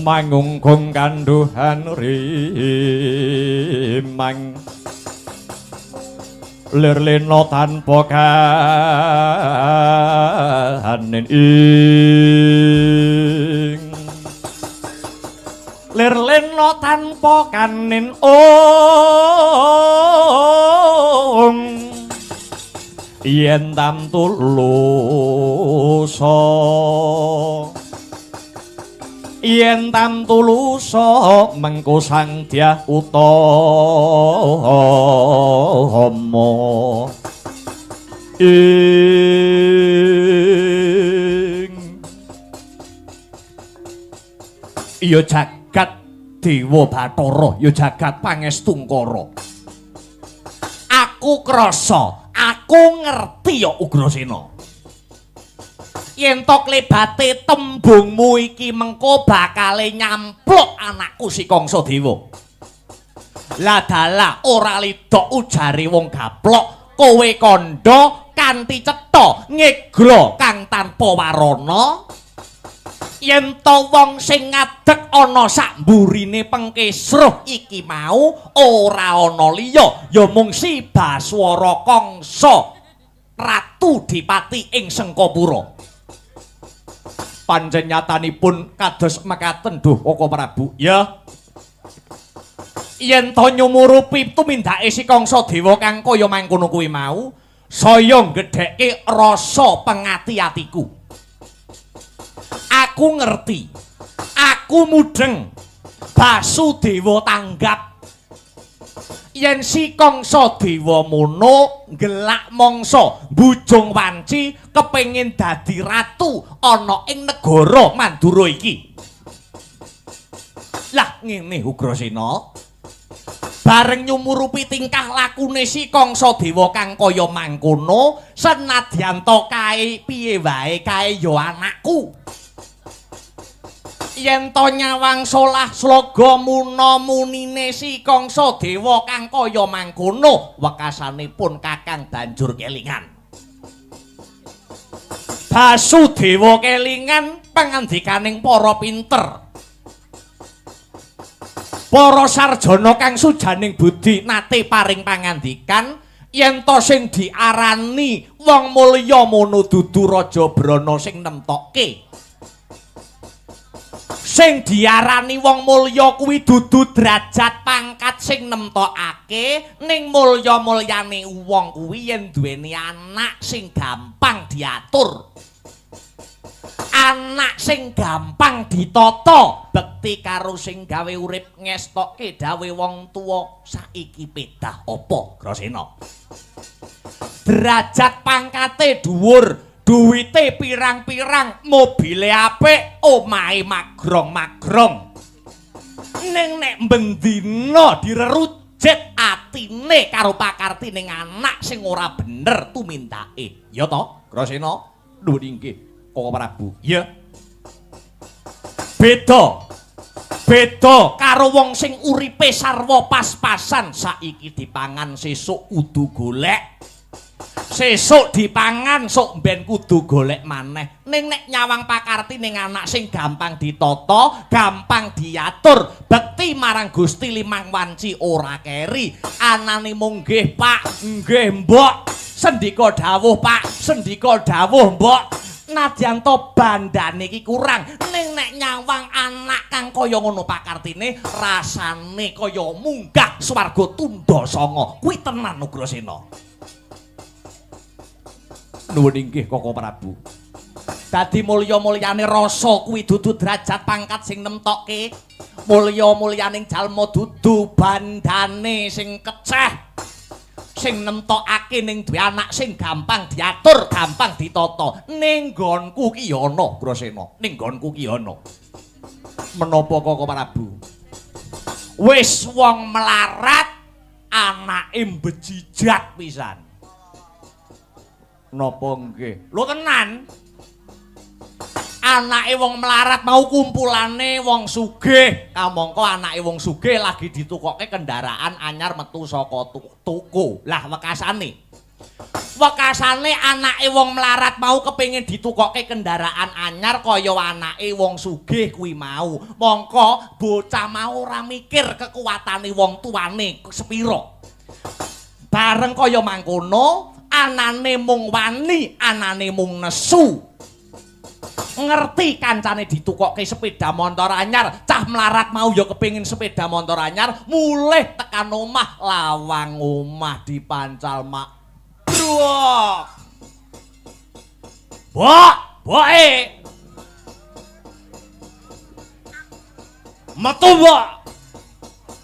mangungkung kanduhan rimang lir lena tanpa kahanen ing lir lena tanpa kanin ong yen tamtu lusa yen tamtu lusa mengko sang dyah utama ing ya jagat Dewa Bathara ya jagat Pangestungkara. Aku krasa, aku ngerti ya Ugrasena. Yen to klebate tembungmu iki mengko bakale nyampluk anakku si Kangsa Dewa. Lah dalah ora lidok ujare wong gaplok, kowe kandha kanthi cetha ngegro kang tanpa warana. Yen to wong sing ngadeg ana sak mburine pengkesruh iki mau ora ana liya ya mung si Baswara Kangsa Ratu Dipati ing Sengkapura. Pancen nyatanipun kados mekaten duh Koko Prabu. Ya. Yen to nyumurupi tumindake si Kangsa Dewa kang kaya mangkono kuwi mau, saya nggedhekke rasa pengati-atiku. Aku ngerti. Aku mudheng. Basudewa tanggap. Yen si Kangsa Dewa mono nggelak mangsa mbujung wanci kepengin dadi ratu ana ing negara Mandura iki. Lah ngene Ugrasena. Bareng nyumurupi tingkah lakune si Kangsa Dewa kang kaya mangkono, senadyan to kae piye wae kae ya anakku. Yen to nyawang solah sloga muna munine si Kangsa Dewa kang kaya mangkono, wekasanipun Kakang banjur kelingan. Basudewa kelingan pangandikaning para pinter. Para sarjana kang sujaning budi nate paring pangandikan yen to sing diarani wong mulya mono dudu Raja Brana sing nemtokke. Sing diarani wong mulya kuwi dudu derajat pangkat sing nemtokake, ning mulya-mulyane wong kuwi yen duweni anak sing gampang diatur. Anak sing gampang ditata, bekti karo sing gawe urip ngestokke dawuhe wong tuwa saiki pedah apa, Grasena? Derajat pangkate dhuwur, duwite pirang-pirang, mobile apik, omahe magrong-magrong. Ning nek bendina direrujet atine karo pakartine anak sing ora bener tumindake. Ya to, Grasena? Nuwun inggih, Koko Prabu. Ya. Beda. Beda karo wong sing uripe sarwa pas-pasan, saiki dipangan sesuk kudu golek. Sesuk dipangan sok ben kudu golek maneh. Ning nek nyawang pakarti ning anak sing gampang ditata, gampang diatur, bekti marang Gusti limang wanci ora keri. Anane mung nggih Pak, nggih Mbok. Sendika dawuh Pak, sendika dawuh Mbok. Nadyan to bandane iki kurang, ning nek nyawang anak kang kaya ngono pakartine rasane kaya munggah swarga tundha sanga. Kuwi tenan Ugrasena. Nuwun inggih Koko Prabu. Dadi mulya-mulyane rasa kuwi dudu derajat pangkat sing nemtokke. Mulya-mulyaning jalma dudu bandane sing keceh. Sing nemtokake ning duwe anak sing gampang diatur, gampang ditata. Ning nggonku ki ya ana, Grasena. Ning nggonku ki ya ana. Menapa Koko Prabu? Wis wong melarat anake mbejijat pisan. Napa nggih? Lho tenan. Anake wong melarat mau kumpulane wong sugih. Kamangka anake wong sugih lagi ditukokke kendaraan anyar metu saka toko. Lah wekasane. Wekasane anake wong melarat mau kepengin ditukokke kendaraan anyar kaya anake wong sugih kuwi mau. Mongko bocah mau ora mikir kekuatane wong tuane sepira. Bareng kaya mangkono, anane mung wani, anane mung nesu. Ngerti kancane ditukokke sepeda motor anyar, cah melarat mau ya kepengin sepeda motor anyar, mulih tekan omah, lawang omah dipancal mak. Bruok. Mbok, mboke. Metu, Mbok.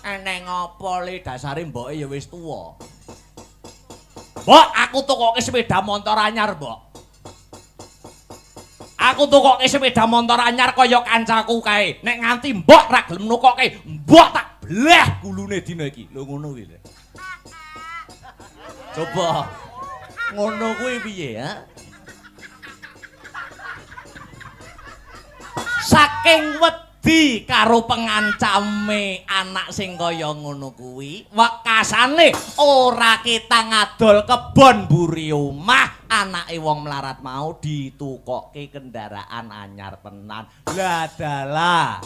Eneng apa le dasare mboke ya wis tuwa. Mbok, aku tukokke sepeda motor anyar, Mbok. Aku tukokke sepeda motor anyar kaya kancaku kae. Nek nganti mbok ra gelem nukokke, mbok tak bleh gulune dina iki. Lho ngono kuwi. Coba ngono kuwi piye, ha? Saking wedi karo pengancame anak sing kaya ngono kuwi, wekasane ora ketang ngadol kebon mburi omah, anake wong melarat mau ditukokke kendaraan anyar tenan. Lah dalah.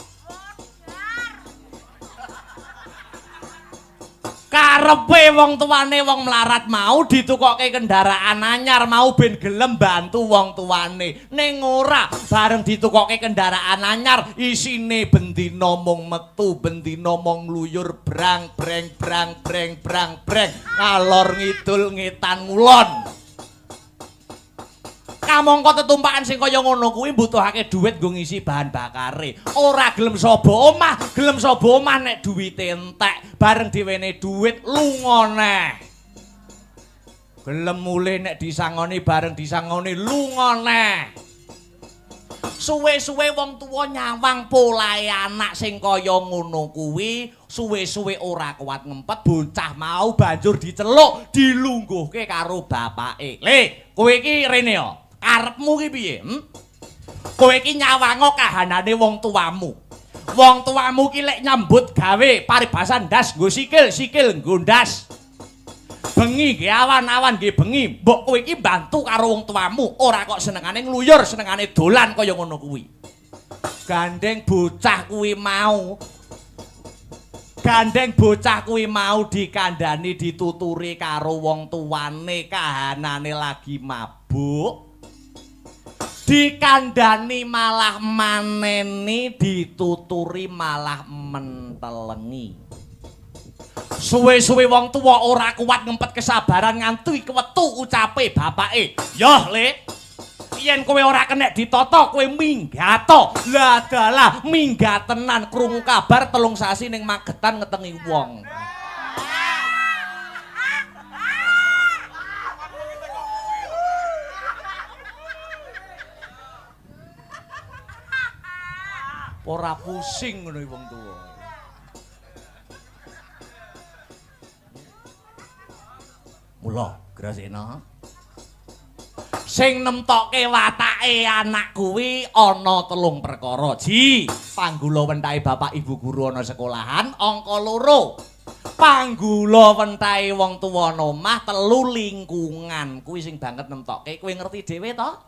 Karepe wong tuane wong melarat mau ditukokke kendaraan anyar mau ben gelem bantu wong tuane. Ning ora, bareng ditukokke kendaraan anyar isine bendina mung metu, bendina mung ngluyur brang breng brang breng brang breng ngalor ngidul ngetan ngulon. Kamangka tetumpakan sing kaya ngono kuwi mbutuhake dhuwit nggo ngisi bahan bakare. Ora gelem saba omah, gelem saba omah nek duwite entek, bareng diwene dhuwit lunga neh. Gelem mulih nek disangoni, bareng disangoni lunga neh. Suwe-suwe wong tuwa nyawang polahe anak sing kaya ngono kuwi, suwe-suwe ora kuat ngempet, bocah mau banjur diceluk, dilungguhke karo bapake. Le, kowe iki rene ya. Karepmu ki piye? Kowe iki nyawango kahanane wong tuamu. Wong tuamu ki lek nyambut gawe paribasan ndas nggo sikil, sikil nggo ndas. Bengi nggih awan, awan nggih bengi. Mbok kowe iki mbantu karo wong tuamu, ora kok senengane ngluyur, senengane dolan kaya ngono kuwi. Gandeng bocah kuwi mau. Gandeng bocah kuwi mau dikandhani dituturi karo wong tuane kahanane lagi mabuk. Dikandhani malah maneni, dituturi malah mentelengi. Suwe-suwe wong tuwa ora kuat ngempet kesabaran nganti kewetu ucape bapake. Yoh, Le, yen kowe ora kenek ditata, kowe minggato. Lah dalah, minggat tenan krungu kabar 3 sasi ning Magetan ngetengi wong. Ora pusing ngono wong tuwa. Mula Grasena sing nemtokke watake anak kuwi ana 3 perkara. Ji, panggula wentahe bapak ibu guru ana sekolahan, angka 2. Panggula wentahe wong tuwa ana omah, 3 lingkungan. Kuwi sing banget nemtokke. Kowe ngerti dhewe to?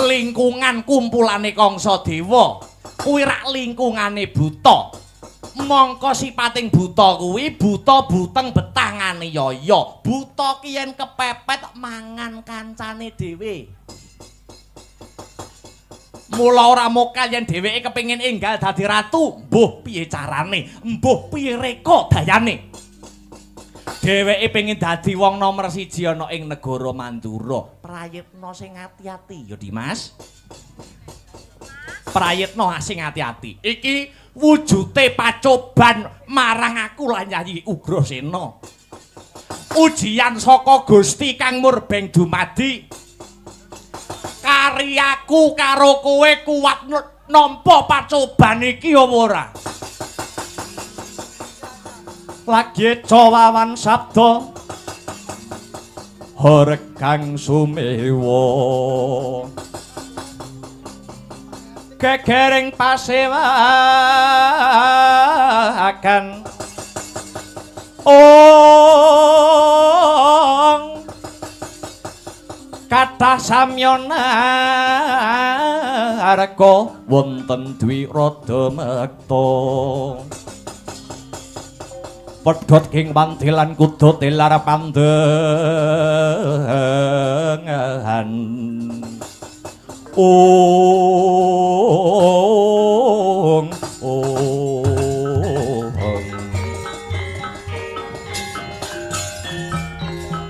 Lingkungan kumpulane Kangsa Dewa. Kuwi rak lingkungane buta. Mongko sipating buta kuwi buta buteng betah nganiaya. Buta ki yen kepepet mangan kancane dhewe. Mula ora mokal yen dheweke kepengin enggal dadi ratu, mbuh piye carane, mbuh piye reka dayane. Dheweke pengin dadi wong nomer 1 ana ing negara Mandura. Prayitna sing ati-ati ya Dimas. Prayitna sing ati-ati. Iki wujute pacoban marang aku lan Yayi Ugrasena. Ujian saka Gusti Kang Murbeng dumadi. Karyaku karo kowe kuat nampa pacoban iki apa ora? Lagi cawawan sabda Horkang sumewa gegering pasewakan ong kathah samyana arka wonten dwi rada mekta pedhot ing wantilan kuda tilar pandengan ong ong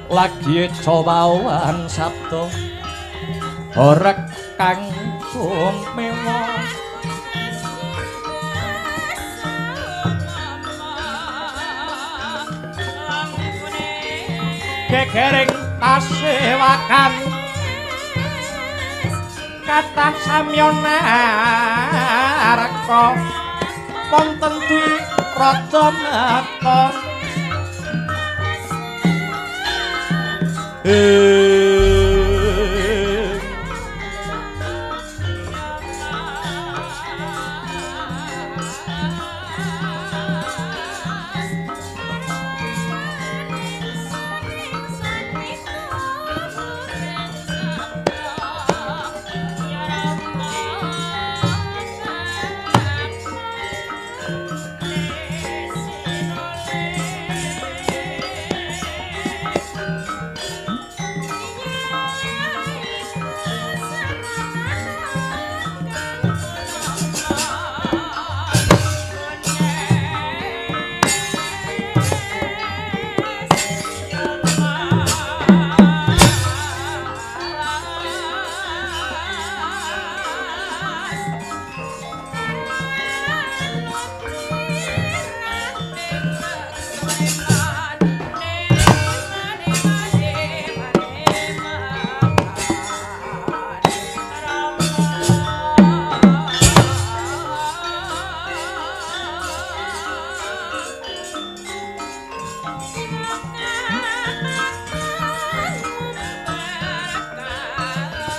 lagi cobawan sabda horeg kang sumewa gegering pasewakan kathah samyana arka wonten dwi raja mata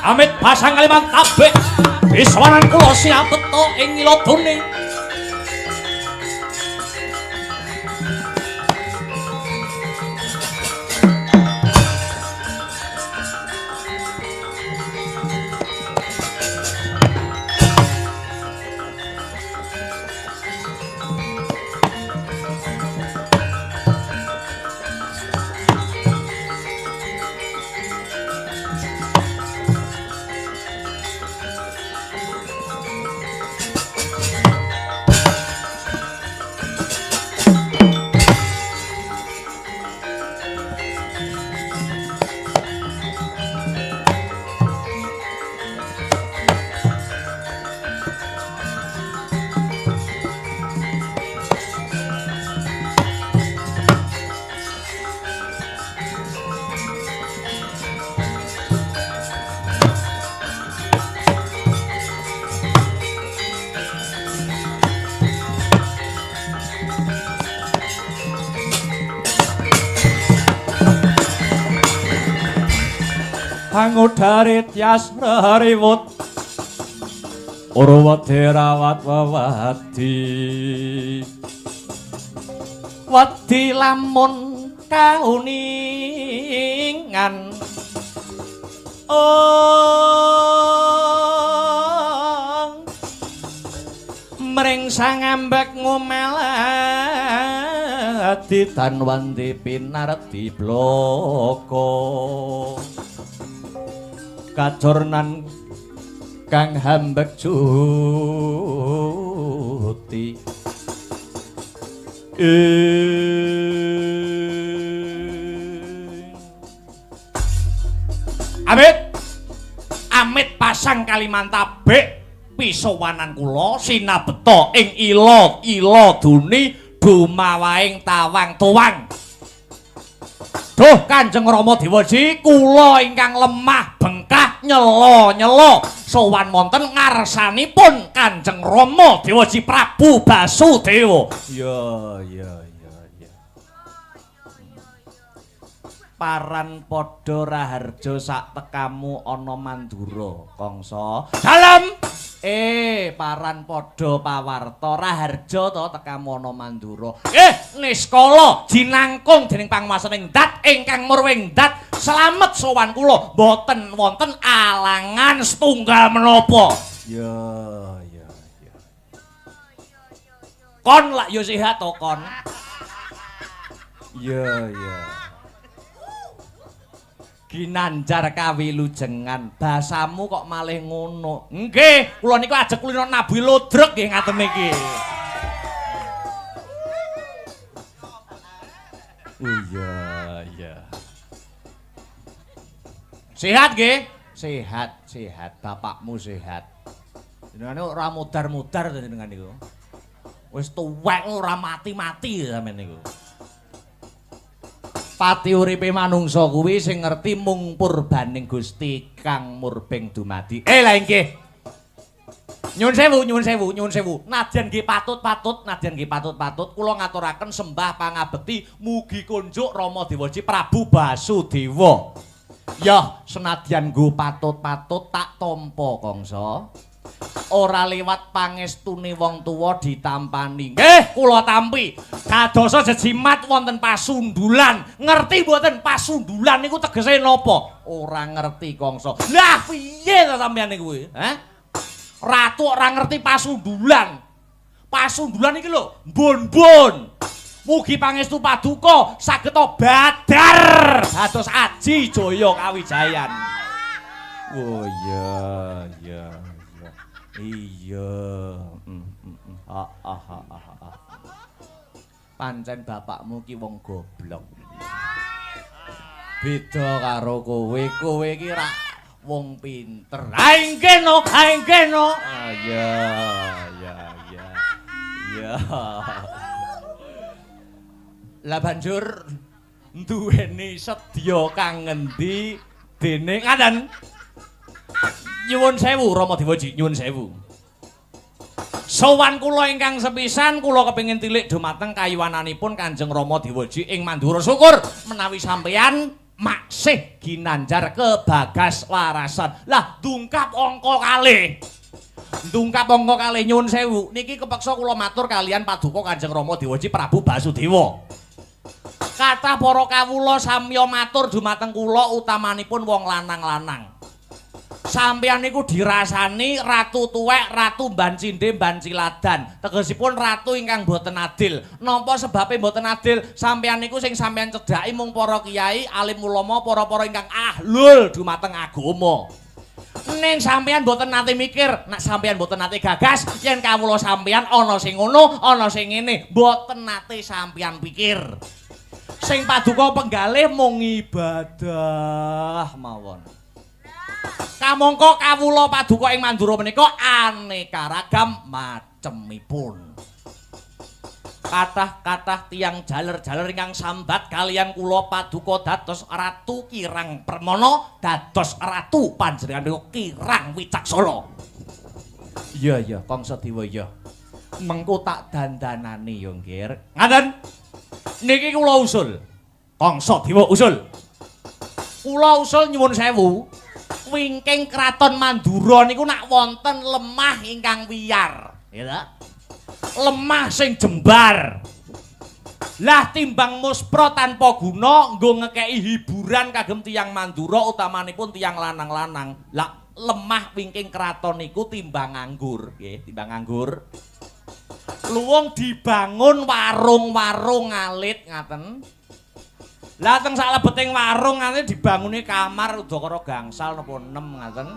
Amit pasang Kalimantabek Piswanan kula sinabeta ing iladone. Pangudare tias rewut Urwati rawat wewadi wedi lamun kauningan ong mring sangambek ngomel adi tanwandi pinardi bloko kacornan kang hambek juti Amit amit pasang Kalimantabek pisowanan kula sinabeta ing ila ila duni dumawaing tawang tuwang. Duh Kanjeng Rama Dewaji kula ingkang lemah bengkah nyela-nyela sowan wonten ngarsanipun Kanjeng Rama Dewaji Prabu Basudewa. Ya ya ya ya. Paran padha raharja sak tekamu ana Mandura Kangsa. Dalem. Paran padha pawarta raharja to tekamu ana Mandura. Niskala jinangkung dening panguwasaning dat ingkang murwing dat slamet sowan kula mboten wonten alangan setunggal menapa. Ya ya ya. Kon lak yo sehat to kon. Ya ya. Ginanjar kawilujengan basamu kok malih ngono. Nggih, kula niku ajeg kulino nabi lodrek nggih ngaten niki. Oh iya iya. Sehat nggih? Sehat, sehat. Bapakmu sehat. Jenengane ora mudar-mudar to jenengan niku. Wis tuwek ora mati-mati sampean niku. Pati uripe manungsa kuwi sing ngerti mung purbaning Gusti kang murbeng dumadi. Lah inggih. Nyuwun sewu, nyuwun sewu, nyuwun sewu. Nadyan nggih patut-patut, nadyan nggih patut-patut kula ngaturaken sembah pangabekti mugi kunjuk Rama Dewaji Prabu Basudewa. Yah, senadyan nggo patut-patut tak tampa Kangsa. Ora liwat pangestune wong tuwa ditampani. Nggih, kula tampi. Kadosa jejimat wonten pasundulan. Ngerti mboten pasundulan niku tegese napa? Ora ngerti Kangsa. Lah piye to sampeyan niku kuwi? Hah? Ratu ora ngerti pasundulan. Pasundulan iki lho, mbon-mbon. Mugi pangestu paduka saged badar dados aji jaya kawijayan. Oh iya iya. Iya. Pancen bapakmu ki wong goblok. Beda karo kowe, kowe ki rak wong pinter. Ha inggih no, ha inggih no. Ah iya iya iya. Iya. Lah banjur duweni sedya kang ngendi dene ngaten. Nyuwun sewu Rama Dewaji, nyuwun sewu. Sowan kula ingkang sepisan kula kepengin tilik dumateng kayuwananipun Kanjeng Rama Dewaji ing Mandura. Syukur menawi sampeyan Maksih ginanjar kebagas warasan. Lah dungkap angka kalih. Ndungkap angka kalih nyuwun sewu. Niki kepeksa kula matur kalian paduka Kanjeng Rama Dewaji Prabu Basudewa. Kathah para kawula samya matur dumateng kula utamanipun wong lanang-lanang. Sampeyan niku dirasani ratu tuwek, ratu mban cindhe mban ciladan. Tegesipun ratu ingkang boten adil. Napa sebabe boten adil? Sampeyan niku sing sampeyan cedhaki mung para kiai, alim ulama, para-para ingkang ahlul dumateng agama. Ning sampeyan boten nate mikir, nek sampeyan boten nate gagas yen kawula sampeyan ana sing ngono, ana sing ngene, boten nate sampeyan pikir. Sing paduka penggalih mung ibadah mawon. Kamangka kawula paduka ing Mandura menika aneka ragam macemipun. Kathah-kathah tiyang jaler-jaler ingkang sambat kaliyan kula paduka dados Ratu Kirang Permana, dados ratu panjenengan niku Kirang Wicaksana. Iya iya, Kangsa Dewa iya. Mengko tak dandanani ya, Nggir. Ngaten. Niki kula usul. Kangsa Dewa usul. Kula usul nyuwun sewu. Wingking Kraton Mandura niku nak wonten lemah ingkang wiyar, ya ta? Lemah sing jembar. Lah timbang muspra tanpa guna nggo ngekeki hiburan kagem tiyang Mandura utamanipun tiyang lanang-lanang. Lah lemah wingking kraton niku timbang nganggur, nggih, timbang nganggur. Luwung dibangun warung-warung alit ngaten. Lah teng saklebeting warung ngaten dibanguni kamar udakara gangsal napa 6 ngaten.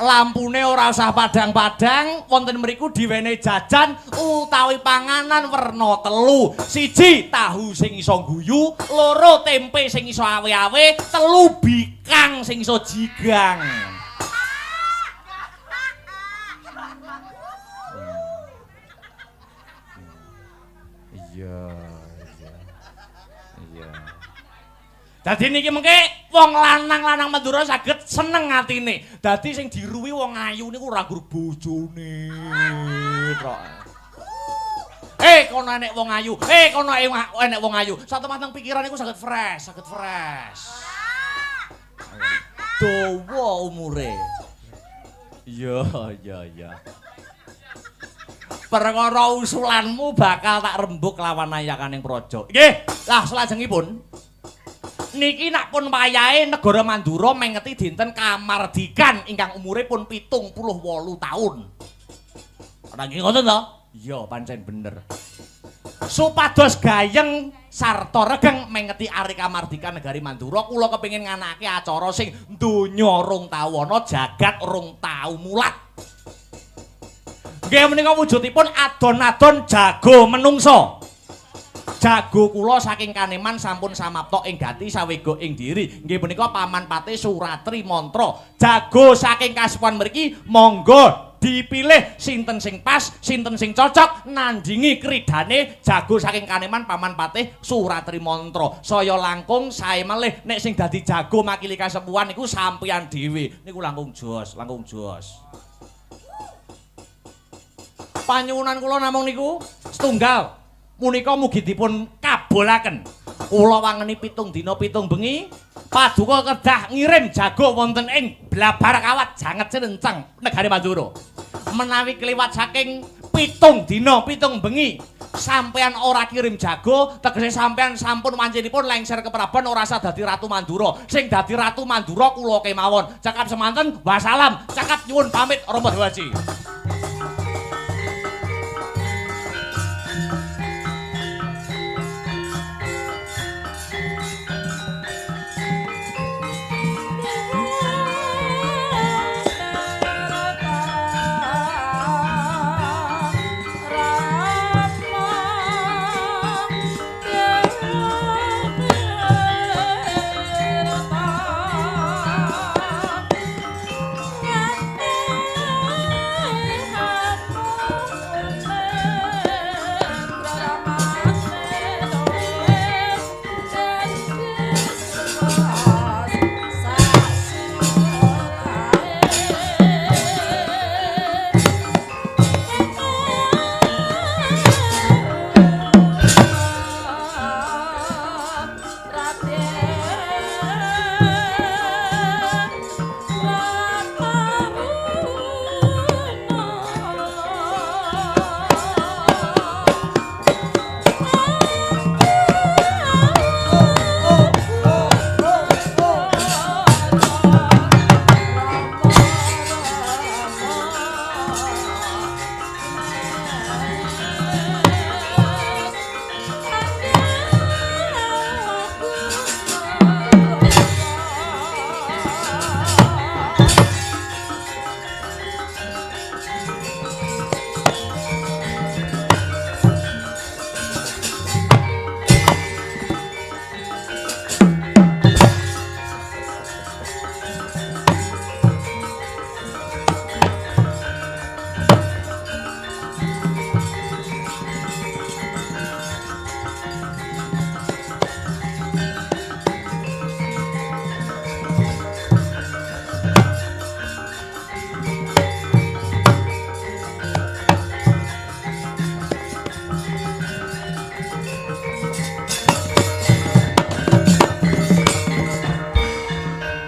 Lampune ora usah padhang-padhang, wonten mriku diwenehi jajan utawi panganan werna telu. Siji tahu sing iso guyu, loro tempe sing iso awe-awe, telu bikang sing iso jigang. Iya, iya. Iya. Dadi niki mengke wong lanang-lanang Mandura saged seneng atine. Dadi sing diruwi wong ayu niku ora nggur bojone tok. Kono enek wong ayu. Kono enek wong ayu. Satu mateng pikiran niku saged fresh, saged fresh. Dawa umure. Iya, iya, iya. Perkara usulanmu bakal tak rembug lawan ayakaning praja. Nggih, lah salajengipun niki nak pun wayahe negara Mandura mengeti dinten kamardikan ingkang umure pun 78 taun. Ora nggih ngoten to? Iya, pancen bener. Supados gayeng sarta regeng mengeti ari kamardikan negari Mandura, kula kepengin nganakake acara sing donya rong tau ana, jagat rong tau mulat. Nggih menika wujudipun adon-adon jago menungso. Jago kula saking Kaneman sampun samapta ing gati sawega ing diri. Nggih punika Paman Patih Suratri Mantra. Jago saking Kasuwan mriki monggo dipilih sinten sing pas, sinten sing cocok nandingi kridane jago saking Kaneman Paman Patih Suratri Mantra. Saya langkung sae malih nek sing dadi jago makili kasepuhan niku sampeyan dhewe. Niku langkung jos, langkung jos. Panyuwunan kula namung niku setunggal. Punika mugi dipun kabulaken. Kula wangeni 7 dina 7 bengi, paduka kedah ngirim jago wonten ing Blabar Kawat Janget Cilenceng negari Mandura. Menawi kliwat saking 7 dina 7 bengi sampeyan ora kirim jago, tegese sampeyan sampun wancinipun lengser kepraban ora usah dadi Ratu Mandura. Sing dadi Ratu Mandura kula kemawon. Cekap semanten, wassalam. Cekap nyuwun pamit Rama Dewaji. Rama.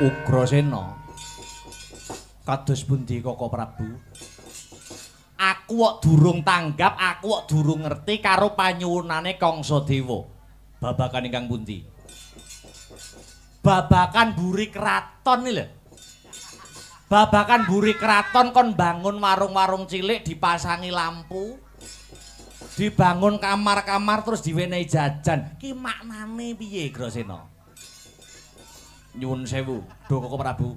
Ugrasena. Kados pundi Koko Prabu? Aku kok durung tanggap, aku kok durung ngerti karo panyuwunane Kangsa Dewa. Babakan ingkang pundi? Babakan buri kraton iki lho. Babakan buri kraton kon bangun warung-warung cilik dipasangi lampu. Dibangun kamar-kamar terus diwenehi jajan. Ki maknane piye, Grasena? Nyuwun sewu, Duh Koko Prabu.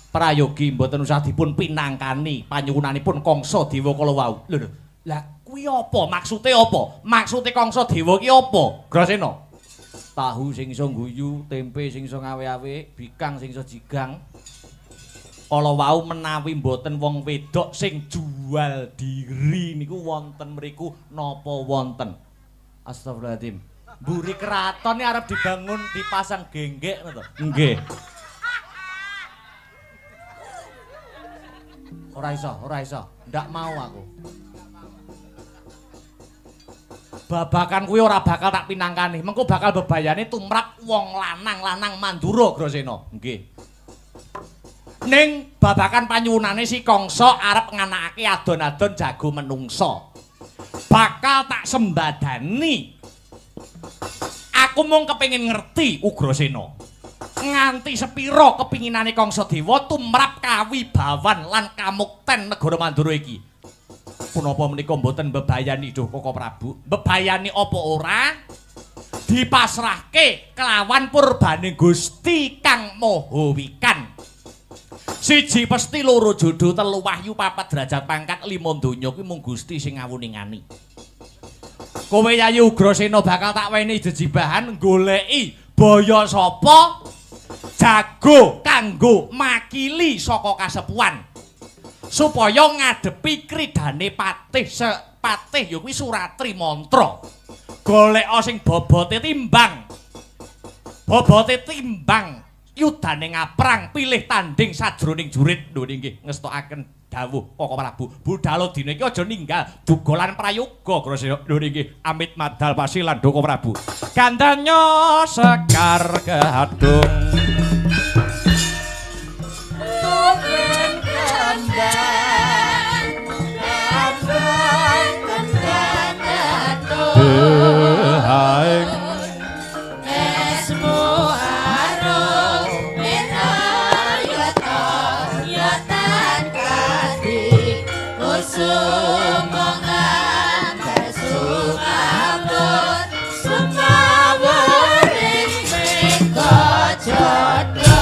Prayogi mboten usah dipun pinangkani panyuwunanipun Kangsa Dewa kala wau. Lho lho, lah kuwi apa? Maksude apa? Maksude Kangsa Dewa ki apa? Grasena. Tahu sing iso ngguyu, tempe sing iso ngawe-awe, bikang sing iso jigang. Kala wau menawi mboten wong wedok sing jual diri niku wonten mriku napa wonten? Astagfirullahaladzim. Mburi kraton iki arep dibangun dipasang genggek ngono to? Nggih. Ora iso, ora iso. Ndak mau aku. Babakan kuwi ora bakal tak pinangkani. Mengko bakal bebayane tumrap wong lanang-lanang Mandura, Grasena. Nggih. Ning babakan panyuwunane si Kangsa arep nganakake adon-adon jago menungsa. Bakal tak sembadani. Aku mung kepengin ngerti Ugrasena. Nganti sepira kepinginane Kangsa Dewa tumrap kawibawan lan kamukten negara Mandura iki. Punapa menika mboten mbebayani Duh Koko Prabu? Mbebayani apa ora? Dipasrahke kelawan purbane Gusti Kang Maha Wikan. Siji pesti loro jodoh telu wahyu papat derajat pangkat lima donya kuwi mung Gusti sing ngawuningani. Kowe Yayi Ugrasena bakal tak wenehi jejibahan goleki boyo sapa jago kanggo makili saka kasepuhan supaya ngadepi kridane patih patih ya kuwi Suratri Mantra. Goleka sing bobote timbang. Bobote timbang yudane ngaprang pilih tanding sajroning jurit. Lho nggih ngestokaken dawuh Koko Prabu. Budhalo dina iki aja ninggal duga lan prayoga Grasena. Lho nggih amit madal pasilan Koko Prabu. Gandanya sekar gadung tumen kembang kembang kembang gadung dehaing esmu arum minayata yatan kadi kusumongan sumabur sumawuring mega jodoh.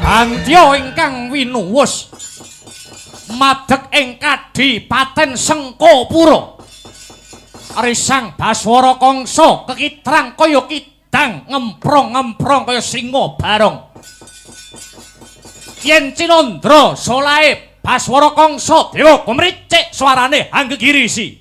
Handya ingkang winuwus madeg ing Kadipaten Sengkapura. Risang Baswara Kangsa kekitrang kaya kidang, ngemprong-ngemprong kaya singa barong. Yen cinandra solahe Baswara Kangsa dewa kumricik suarane hanggegirisi.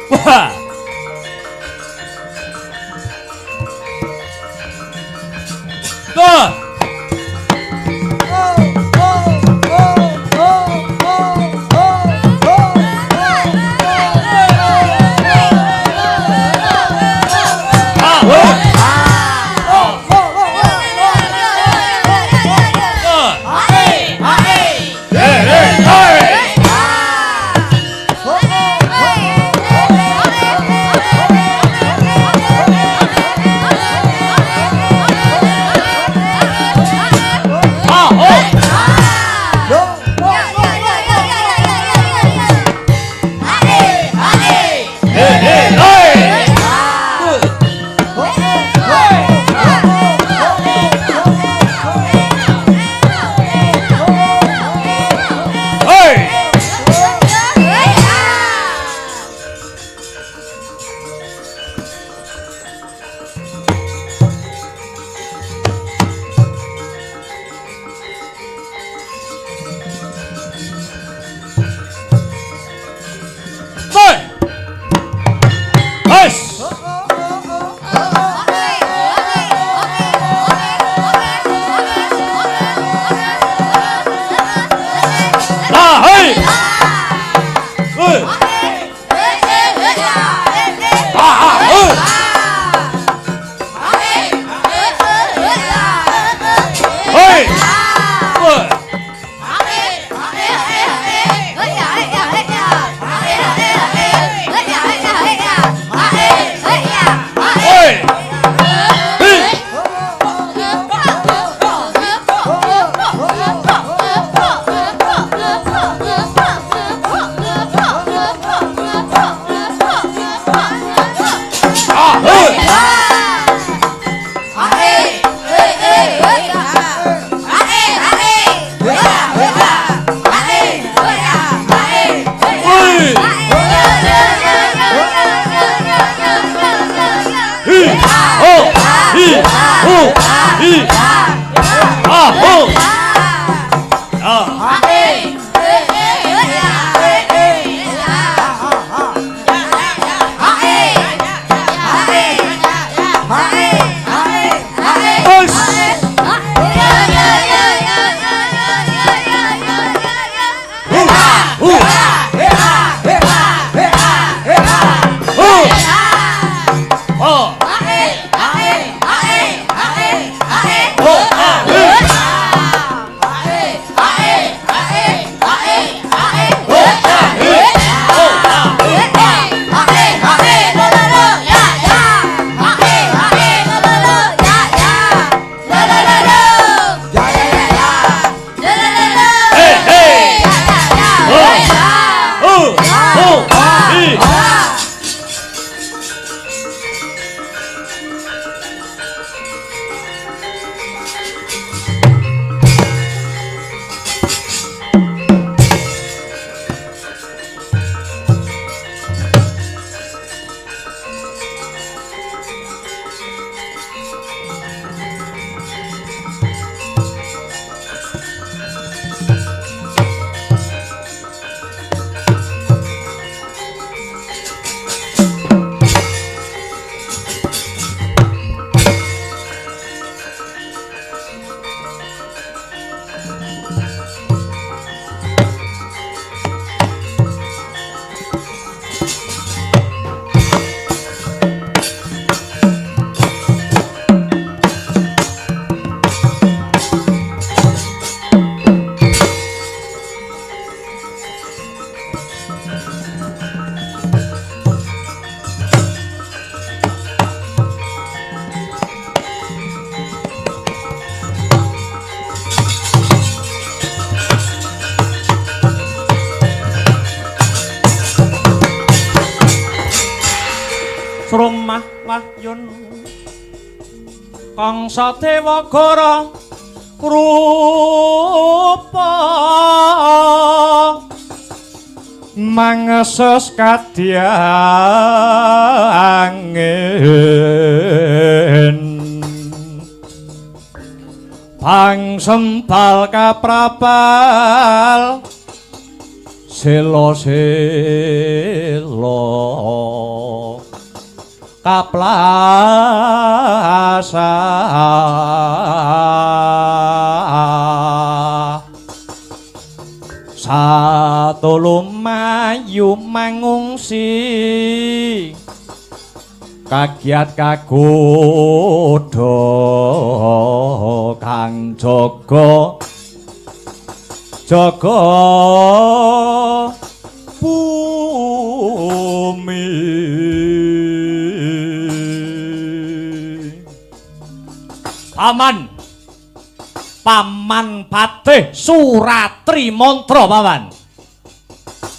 Wah. Tuh. Ah, wah. Tuh. Hey, hey, hey. Ah, oh. Hey, hey, hey. Hey. Hey. Hush. Ah, hey. Hey. Ah, ah, hey. Hey. Hey. Hey. Hey. Sromah wahyun Kangsa Dewa Gara krupa mangesus kadyangin pangsempal kaprapal selo selo kaplasa satulu mayu mangungsi kagiat kagodha kang jaga jaga bumi. Paman, Paman Patih Suratri Mantra Paman.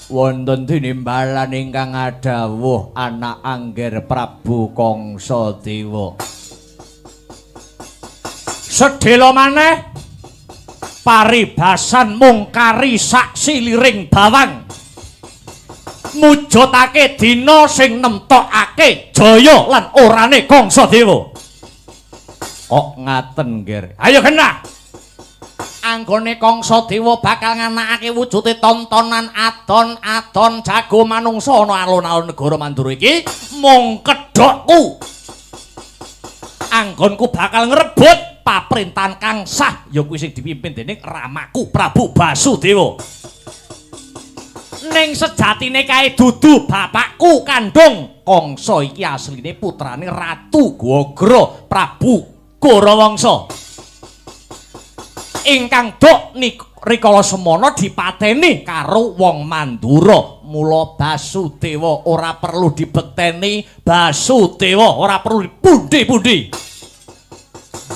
Wonten tinimbalan ingkang adhawuh anak angger Prabu Kangsa Dewa. Sedhela maneh paribasan mung kari sak siliring bawang. Mujudake dina sing nemtokake jaya lan orane Kangsa Dewa. Kok ngaten, Nger? Ayo genah. Anggone Kangsa Dewa bakal nganakake wujude tontonan adon-adon jago manungsa ana alun-alun negara Mandura iki mung kedhokku. Anggonku bakal ngrebut paprintahan kang sah ya kuwi sing dipimpin dening ramaku Prabu Basudewa. Ning sejatine kae dudu bapakku kandung. Kangsa iki asline putrane Ratu Gwagra Prabu Gorawangsa. Ingkang dok rikala semana dipateni karo wong Mandura. Mula Basudewa ora perlu dibekteni, Basudewa ora perlu dipundi-pundi.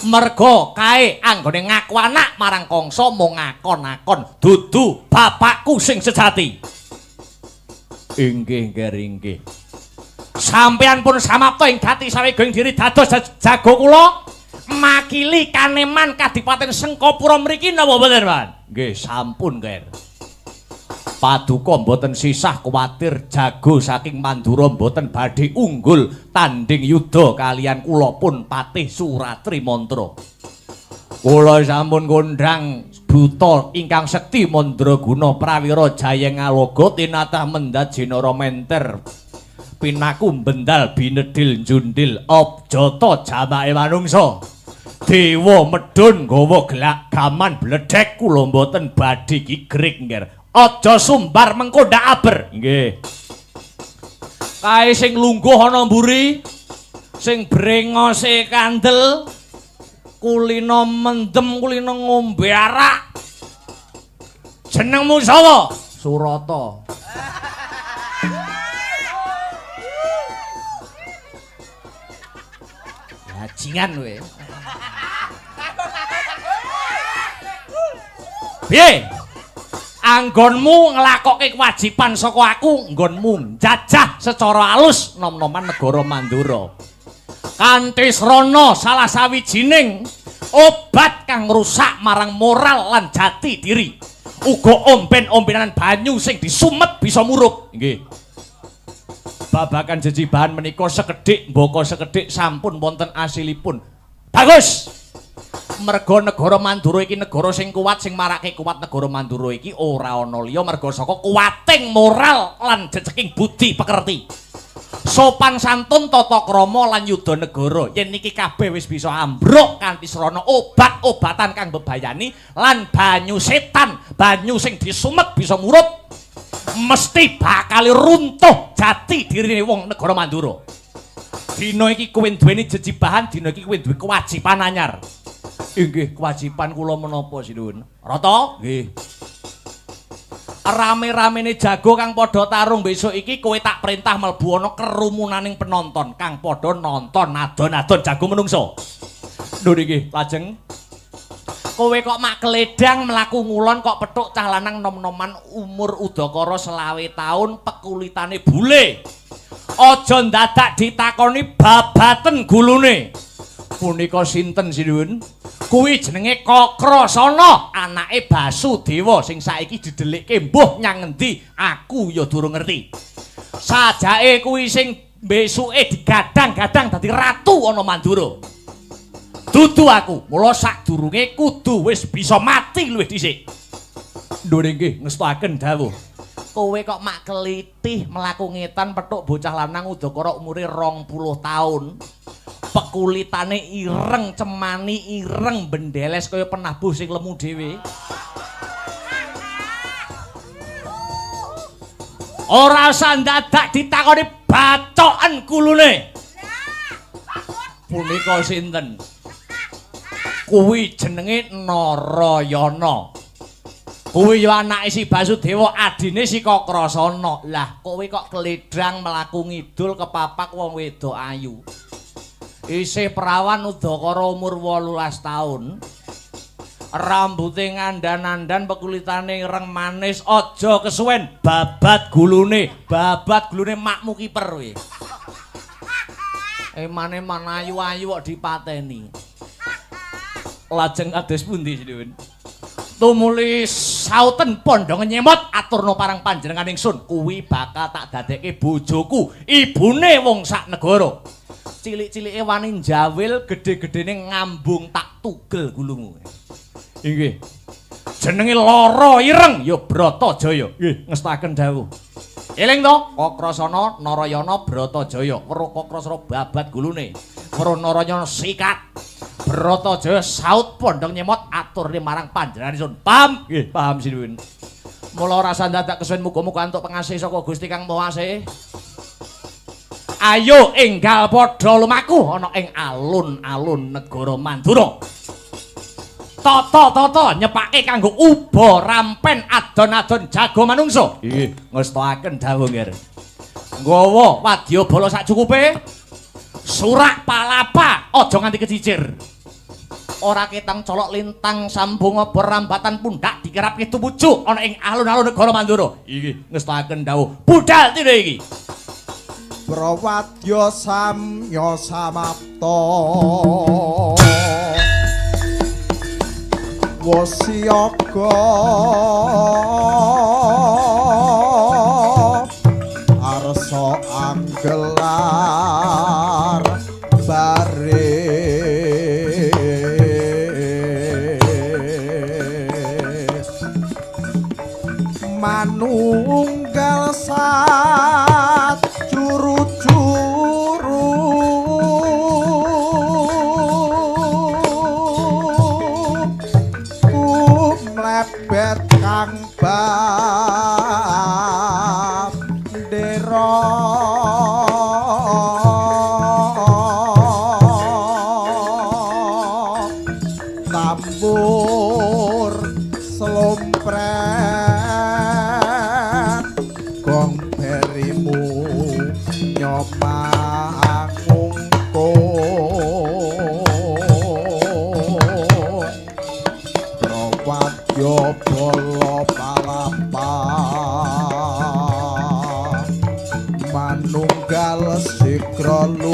Merga kae anggone ngaku anak marang Kangsa mung ngakon-akon dudu bapakku sing sejati. Inggih, nggih, inggih. Sampeyan pun samapta ing gati saweging diri dados jago kula. Makili kaneman Kadipaten Sengkapura mriki napa mboten, Pak? Nggih, sampun, Nger. Paduka mboten sisah kuwatir jago saking Mandura mboten badhe unggul tanding yuda kaliyan kula pun Patih Suratri Mantra. Kula sampun kondhang buta ingkang sekti mandraguna prawira jayengaloga tinatah mendhat jinara menter. Pinaku bendal binedil njundil objata jamake manungsa. Dewa medhun nggawa gelak gaman bledhek kula mboten badhe gigrik, Nger. Aja sumbar mengko ndak aber. Nggih. Kae sing lungguh ana mburi, sing brengose kandel, kulino mendem, kulino ngombe arak. Jenengmu sapa? Surata. Bajingan kowe. Piye? Anggonmu nglakokke kewajiban saka aku, nggonmu njajah secara alus nom-noman negara Mandura. Kanthi srana salah sawijining obat kang ngrusak marang moral lan jati diri. Uga omben-ombenan banyu sing disumet bisa murup. Nggih. Babakan jejibahan menika sekedhik mbaka sekedhik sampun wonten asilipun. Bagus. Merga negara Mandura iki negara sing kuat, sing marake kuat negara Mandura iki ora ana liya merga saka kuwating moral lan jeceking budi pekerti. Sopan santun, tata krama lan yuda negara. Yen niki kabeh wis bisa ambruk kanthi srana obat-obatan kang bebayani lan banyu setan, banyu sing disumet bisa murup, mesti bakal runtuh jati dirine wong negara Mandura. Dina iki kowe duweni jejibahan, dina iki kowe duwe kewajiban anyar. Inggih, kewajiban kula menapa sinuwun? Rata? Nggih. Rame-ramene jago kang padha tarung besok iki kowe tak perintah mlebu ana kerumunaning penonton kang padha nonton adon-adon jago menungso. Lho niki, lajeng kowe kok mak keledang mlaku ngulon kok petuk cah lanang nom-noman umur udakara 25 taun pekulitane bule. Aja ndadak ditakoni babaten gulune. Punika sinten sinuwun? Kuwi jenenge Kakrasana, anake Basudewa sing saiki didhelikke mbuh nyang ngendi, aku ya durung ngerti. Sajake kuwi sing besuke digadang-gadang dadi ratu ana Mandura. Dudu aku, mula sadurunge kudu wis bisa mati luwih dhisik. Ndure nggih ngestoaken dawuh. Kowe kok mak kelitih mlaku ngetan petuk bocah lanang udakara umure 20 taun. Pekulitane ireng, cemani ireng, bendeles kaya penabuh sing lemu dhewe. Ora usah ndadak ditakoni bacoken kulune. Punika sinten? Kuwi jenenge Narayana. Kuwi ya anake si Basudewa, adine si Kakrasana. Lah, kowe kok keledrang mlaku ngidul kepapak wong wedok ayu. Isih perawan udakara umur 18 taun. Rambute ngandan-andan, pekulitane ireng manis, aja kesuwen babat gulune makmu kiper kowe. Emane-man ayu-ayu kok dipateni. Lajeng kados pundi sinuwun? Tumuli sauten pondhong nyemot aturna parang panjenengan ingsun, kuwi bakal tak dadekke bojoku, ibune wong sak negara. Cilik-cilike wani njawil, gedhe-gedhene ngambung tak tugel gulumu. Inggih. Jenenge Lara Ireng ya Bratajaya. Nggih, ngestaken dawuh. Eling to, Kakrasana Narayana Bratajaya. Weruh Kakrasana babat gulune. Weruh Narayana sikat. Bratajaya saut pondhong nyemot aturne marang panjenengan ingsun. Paham? Nggih, paham sinuwun. Mula ora usah ndadak kesuwen, muga-muga antuk pengasih saka Gusti Kang Maha Asih. Ayo enggal padha lumaku ana ing alun-alun negara Mandura. Tata-tata nyepake kanggo uba rampen adon-adon jago manungsa. Nggih, ngestoaken dawuh nggih. Nggawa wadyabala sak cukupe. Surak palapa aja nganti kecicir. Ora ketang colok lintang sambung obor rambatan pundak dikerapke tumuju ana ing alun-alun negara Mandura. Nggih, ngestoaken dawuh. Budal tine iki. Prawadya samya samapta wasiyaga arsa anggelar bare manunggal sat juru-juru kumlebet kang bandera tambur slompret gong berimu nyopangungkung prawadya bala palapa manunggal sigra lumare.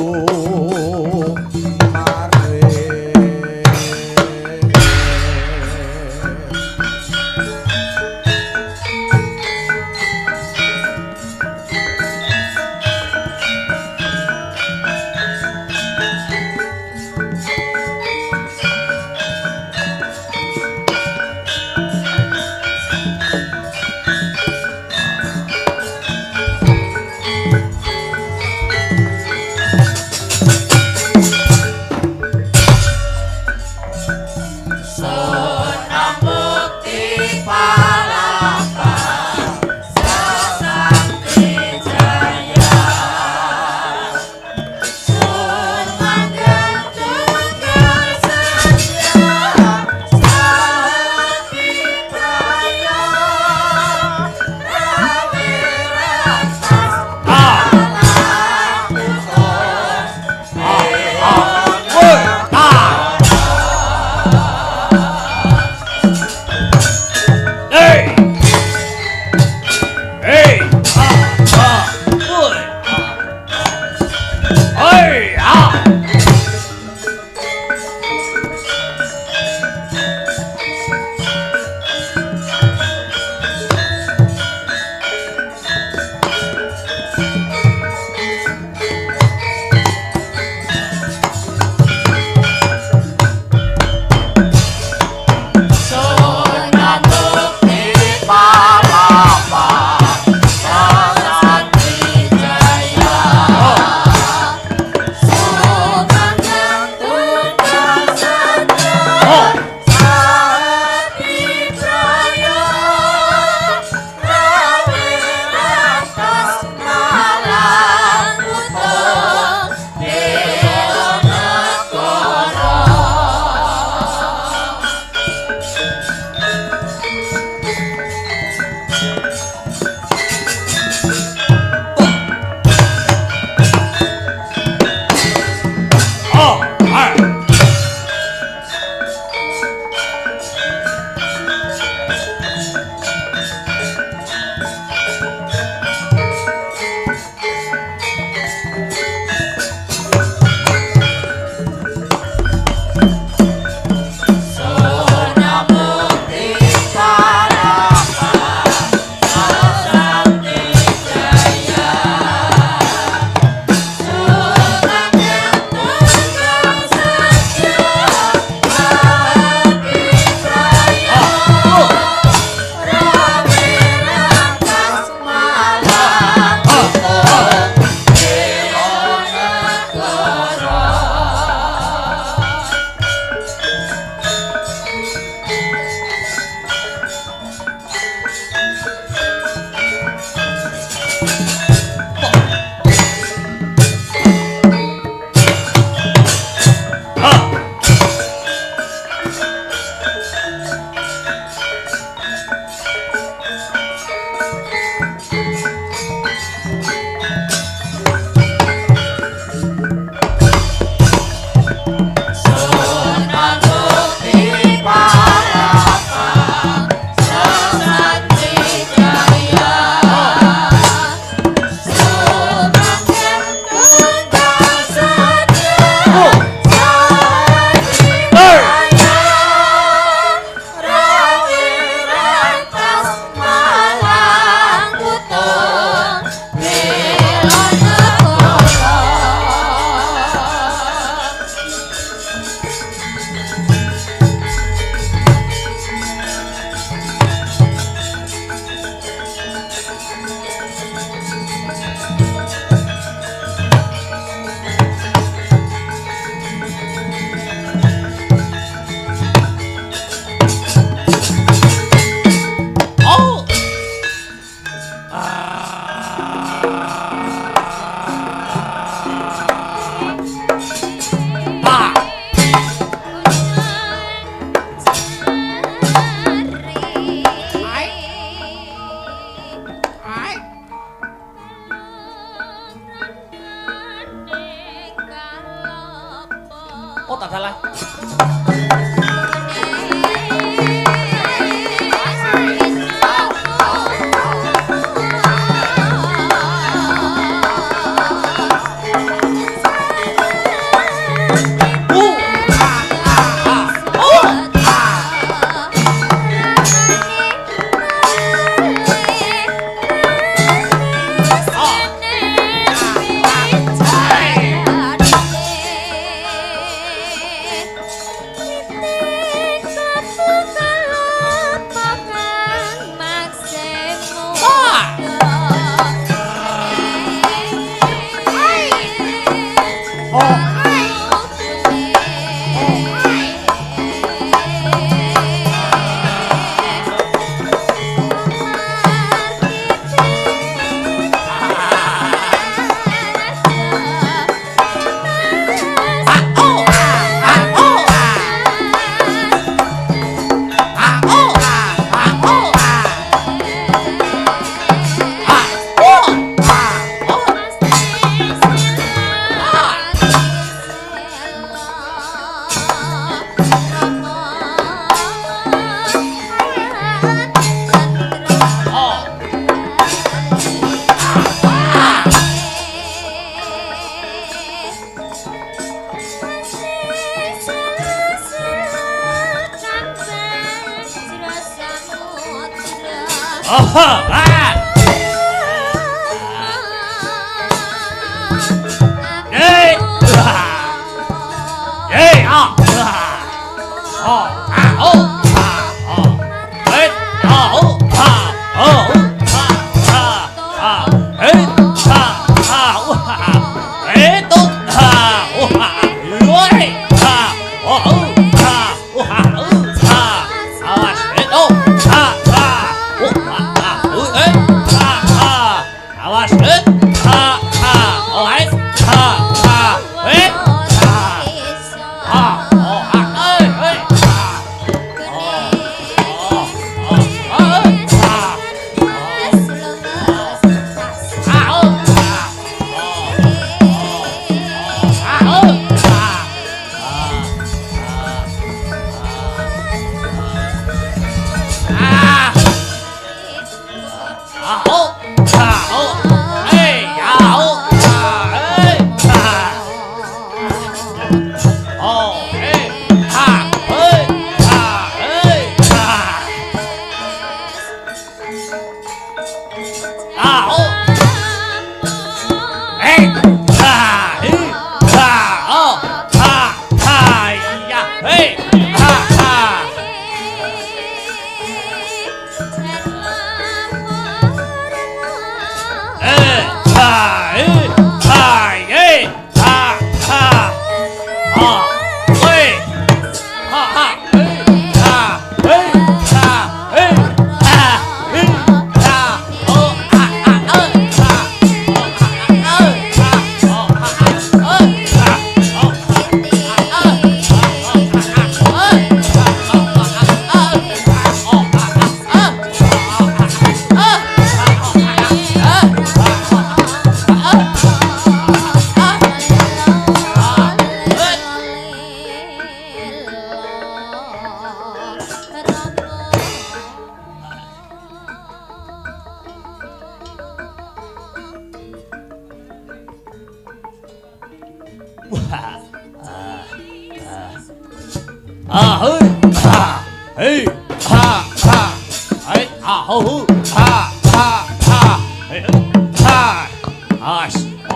Oh, tak salah.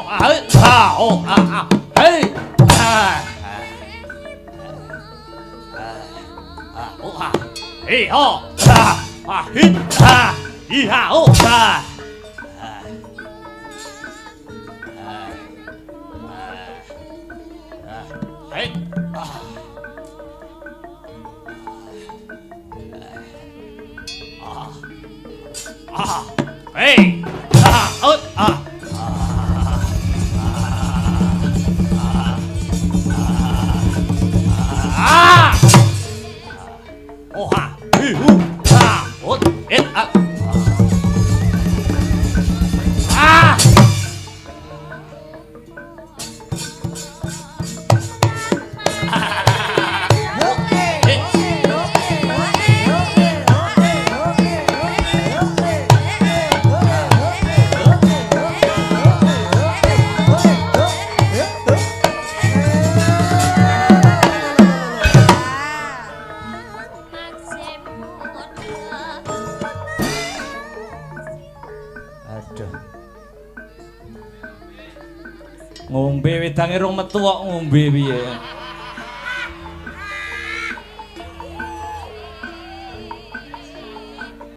ah ha oh ah ah hei ah ah oh ah hei ho ah ah hi ah hi ha oh ah hei ah ah hei ah oh ah ah oh ha hi hu ah oh et ah ah. Aduh. Ngombe wedange rong metu kok ngombe piye.